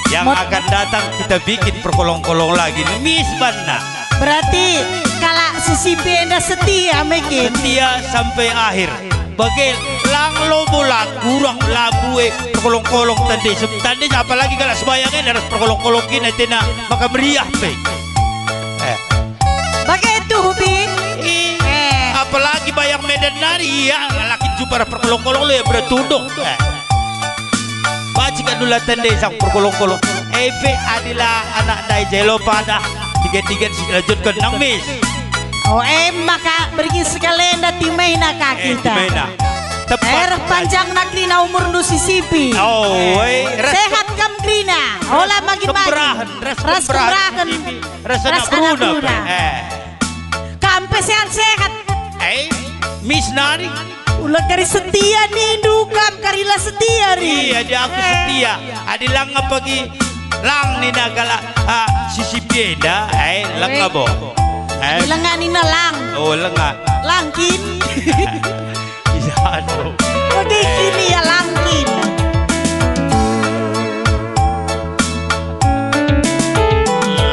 Yang akan datang kita bikin perkolong-kolong lagi. Mis banna. Berarti kalak si sipi enda setia me kin? Setia sampai akhir. Bage lang lobo la kurang labue perkolong-kolong tande. Sep-, tande apalagi kalak sembahyang enda ras perkolong-kolong kin atena maka meriah pe. Eh. Bage tuh, Bing. Ih, eh, apalagi bayang Medan nari, ia laki jumpa ras perkolong-kolong lo ia bertunduk. Eh. Banci kap nula tande sang perkolong-kolong. Epe adila anak ndai jelo padah. Tiga-tiga si lanjutkan nang mis. Oh, em maka bergin sekalenda timena ka eh, kita. Timena. Tepat. Ereh panjangna kerina umurndu si sipi. Oh, eh, ras sehat kam kerina. Ola magin-magin. Kemberahen, ras ras kemberahen. Kemberahen. Ras anak beruna. Ras anak beruna. Eh. Kam pe sehat-sehat. Eh, mis nari. Ula kari setia nindu kam, kari la setia ri. Iya, dia aku eh. Setia. Adi lang apa gi lang nina kalak, ah, si sipi enda, eh, lang eh. Apa? Eh. Adi lenga nina lang. Oh, lenga. Langkin. Iya, aduh. Oke, kini ya langkin.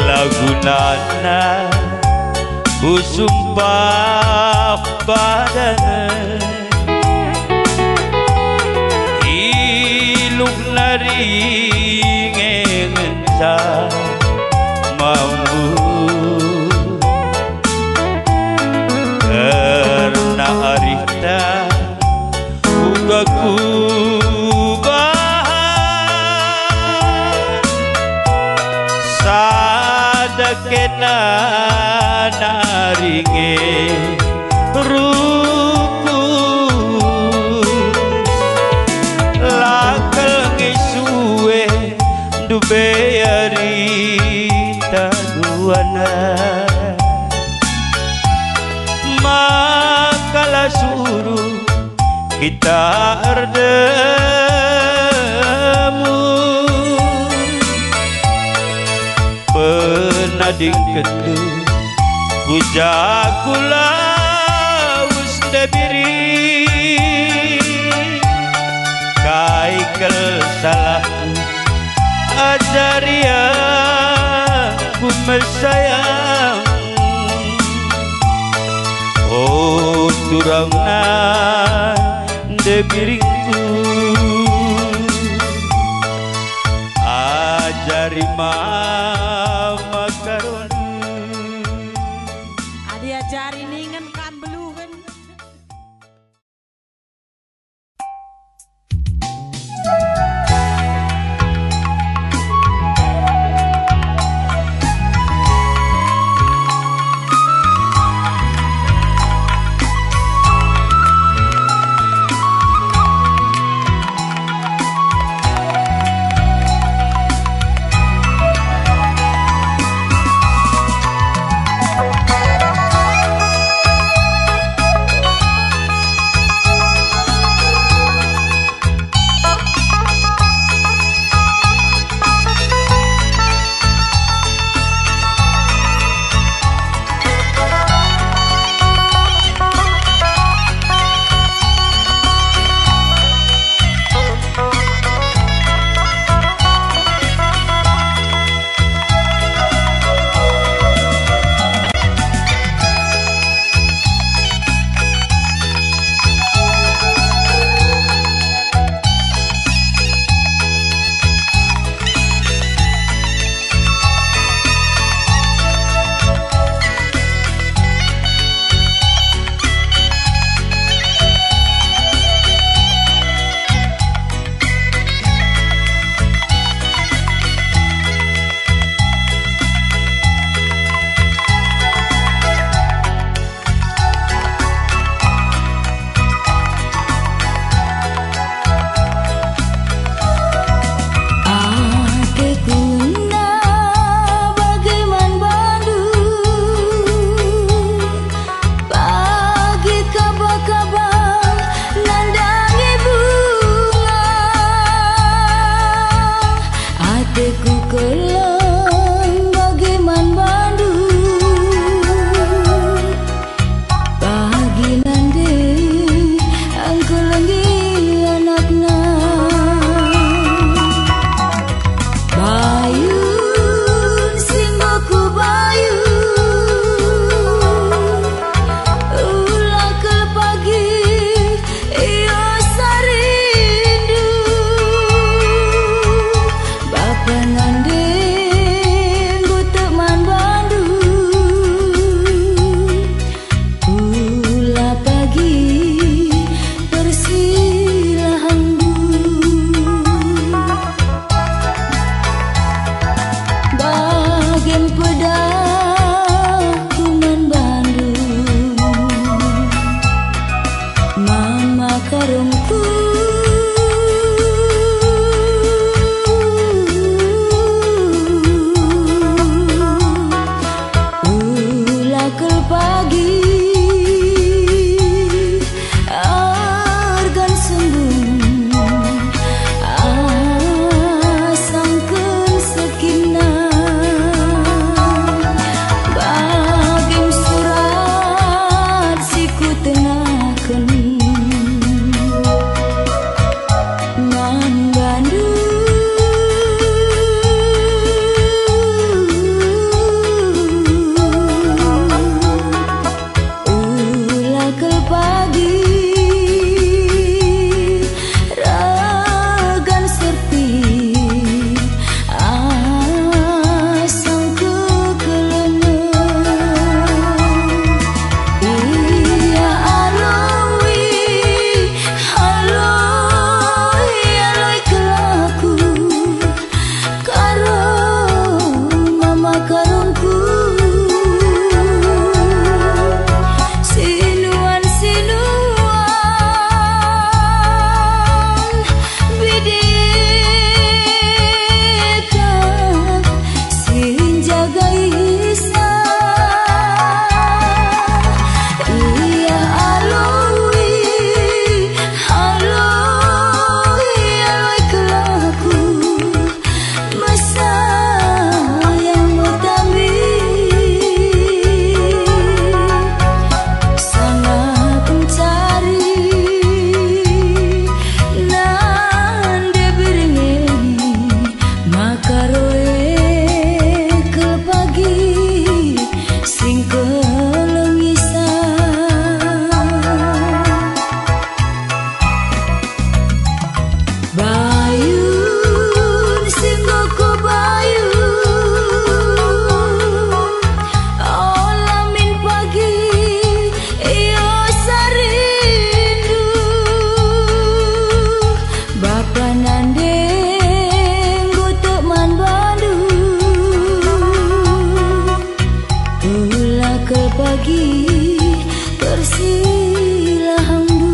Lagunana kusumpah padana, iluh nari nge ngenca mambu. Kerna arihta uga kubahan sada kena nari nge rukun. La kal nge sue ndube arihta duana. Maka la suruh kita erdemu. Penadingkenndu ku ja ku lawes ndebiri. Kai kal salahku ajari aku mesayang. O turangna ndebiringku, ajari mama karondu. Adi ajari ningen kam beluhen. Sinuan-sinuan bidika si njagai sa. Ia aloi, aloi, aloi kelaku. Masa yang metambi, sanga pencari nande berngi, maka roe kel pagi sing kelengisa. Bayun si enggo kubayu, ola min pagi iosa rindu. Bapa nande enggo tek man bandu. Ula kel pagi persilahandu.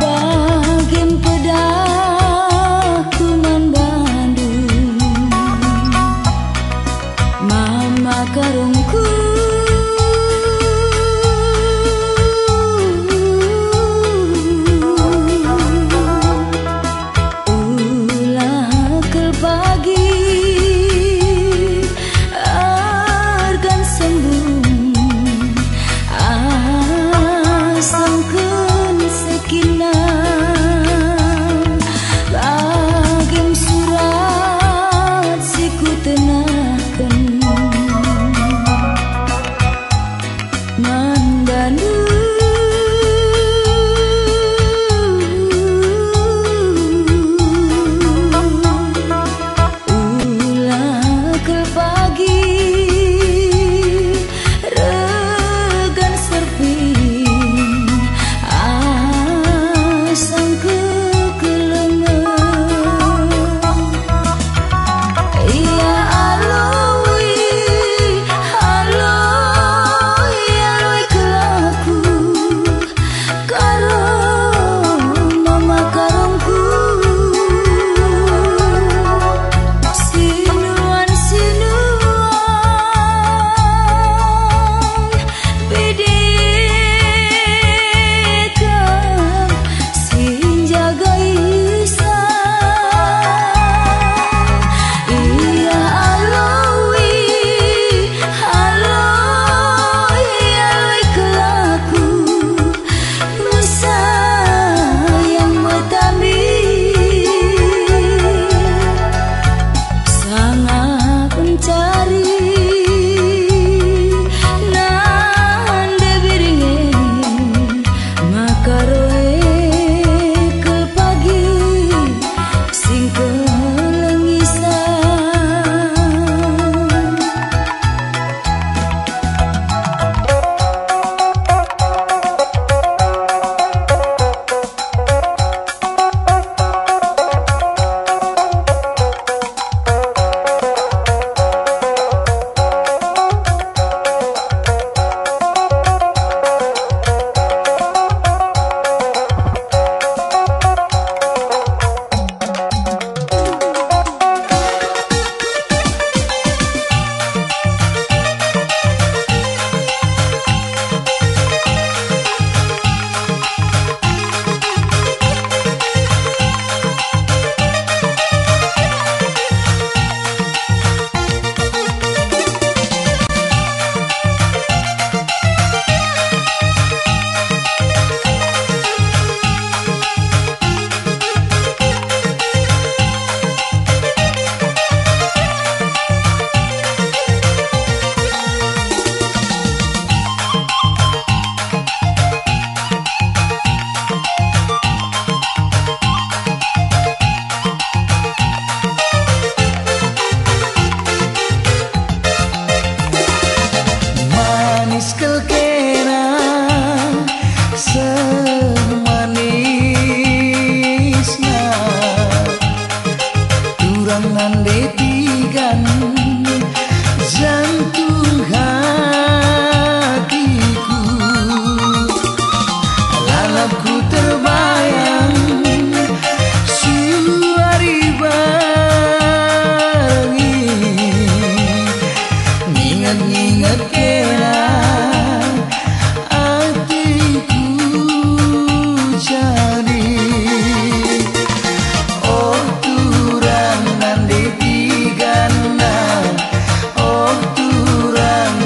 Bagem pedahku man bandu, mama karungku. Ula kel pagi argan sembung asangken sekinna, bagem surat si kutenahken man bandu. Nande tigan jantung hatiku, lalap ku terbayang suari bangi, nginget-nginget kena ateku jadi. Oh turang nande tiganna, oh turang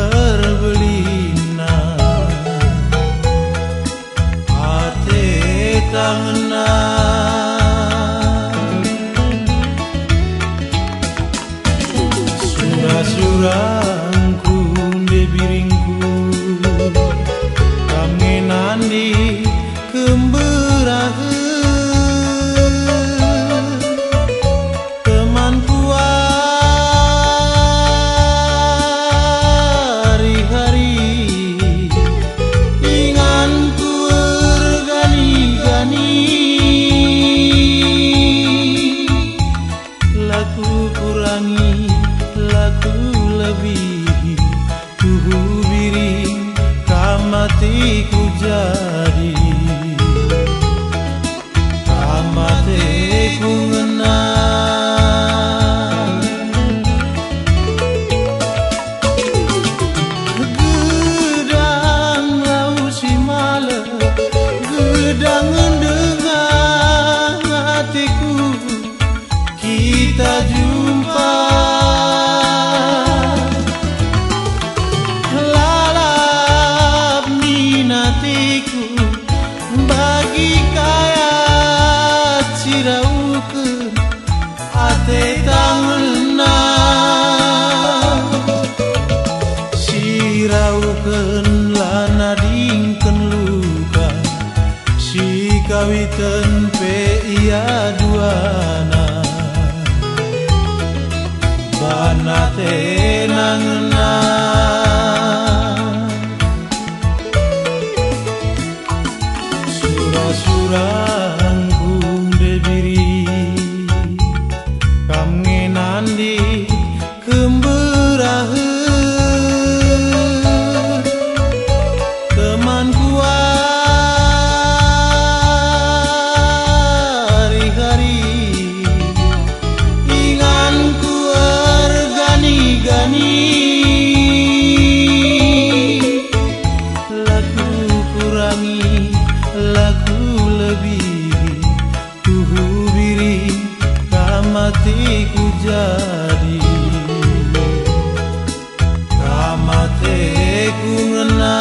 Erbelinna ate tangenna. Sura-surangku, nde biringku, kam nge nanding kemberahen. Temanku ari-ari, inganku ergani-gani. La kukurangi, la kulebihi, tuhu biring kam ateku jadi. Kam ateku ngena. Gedang lau si malem, gedang ngendengah ateku. Kita jumpa. Lalap min ateku bagi kayat si rauhken ate tangenna. Si rauhken la nadingken luka, si kawiten pe ia duana, bana tenangna. Sura-surangku, nde biri, kam nge nanding kemberahen. Temanku ari-ari, inganku ergani-gani. La kukurangi, la kulebihi, tuhu biring kam ateku jadi. Kam ateku ngena.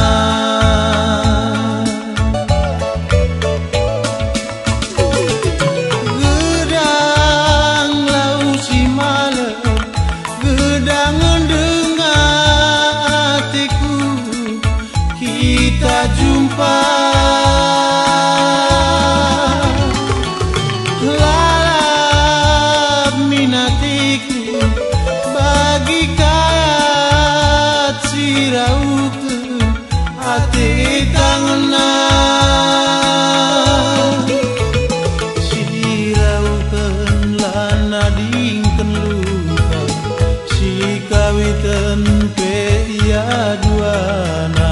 Gedang lau si malem, gedang ngendengah ateku. Kita jumpa. Lalap min ateku bagi kayat si rauhken ate tangenna. Si rauhken la nadingken luka, si kawiten pe ia duana,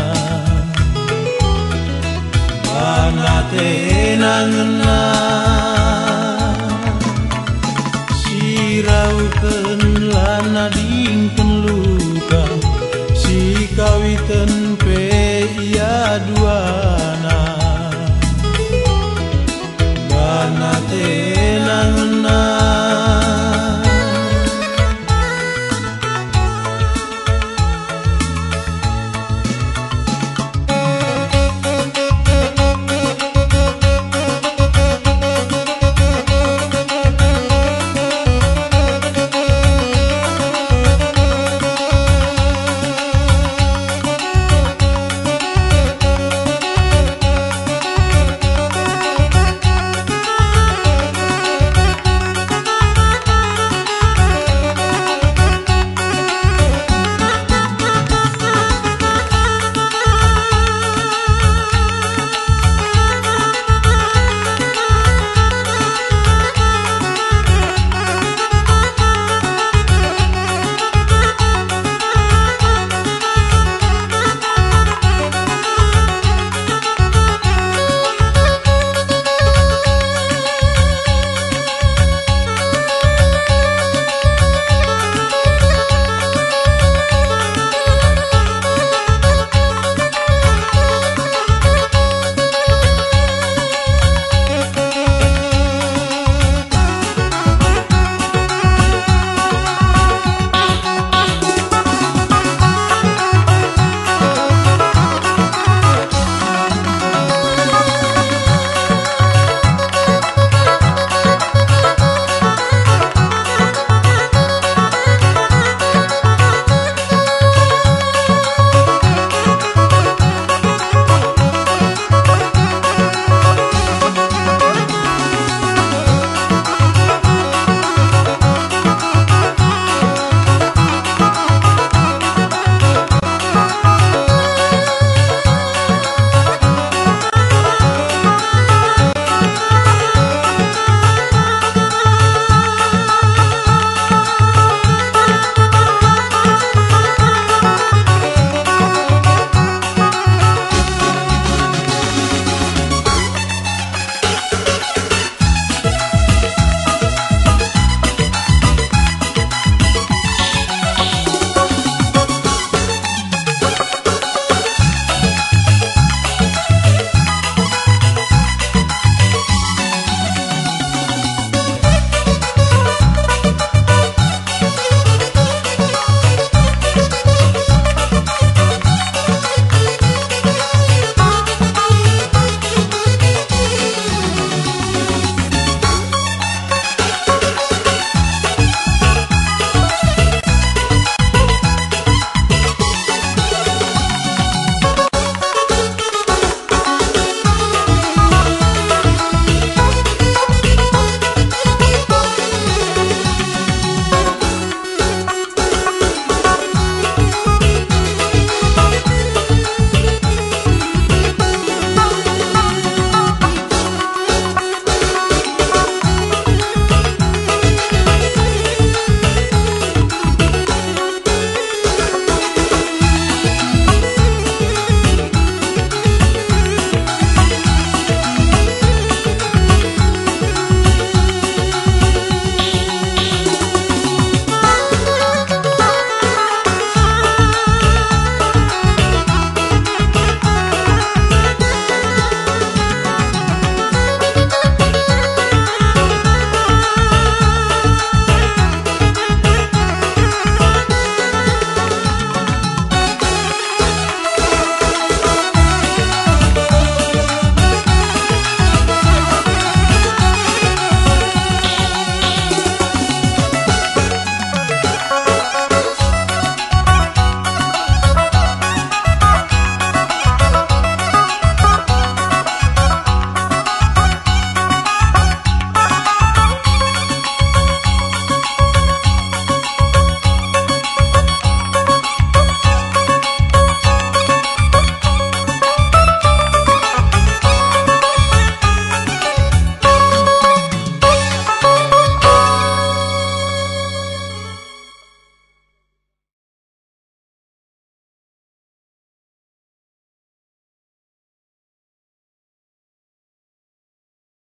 bana tenangna.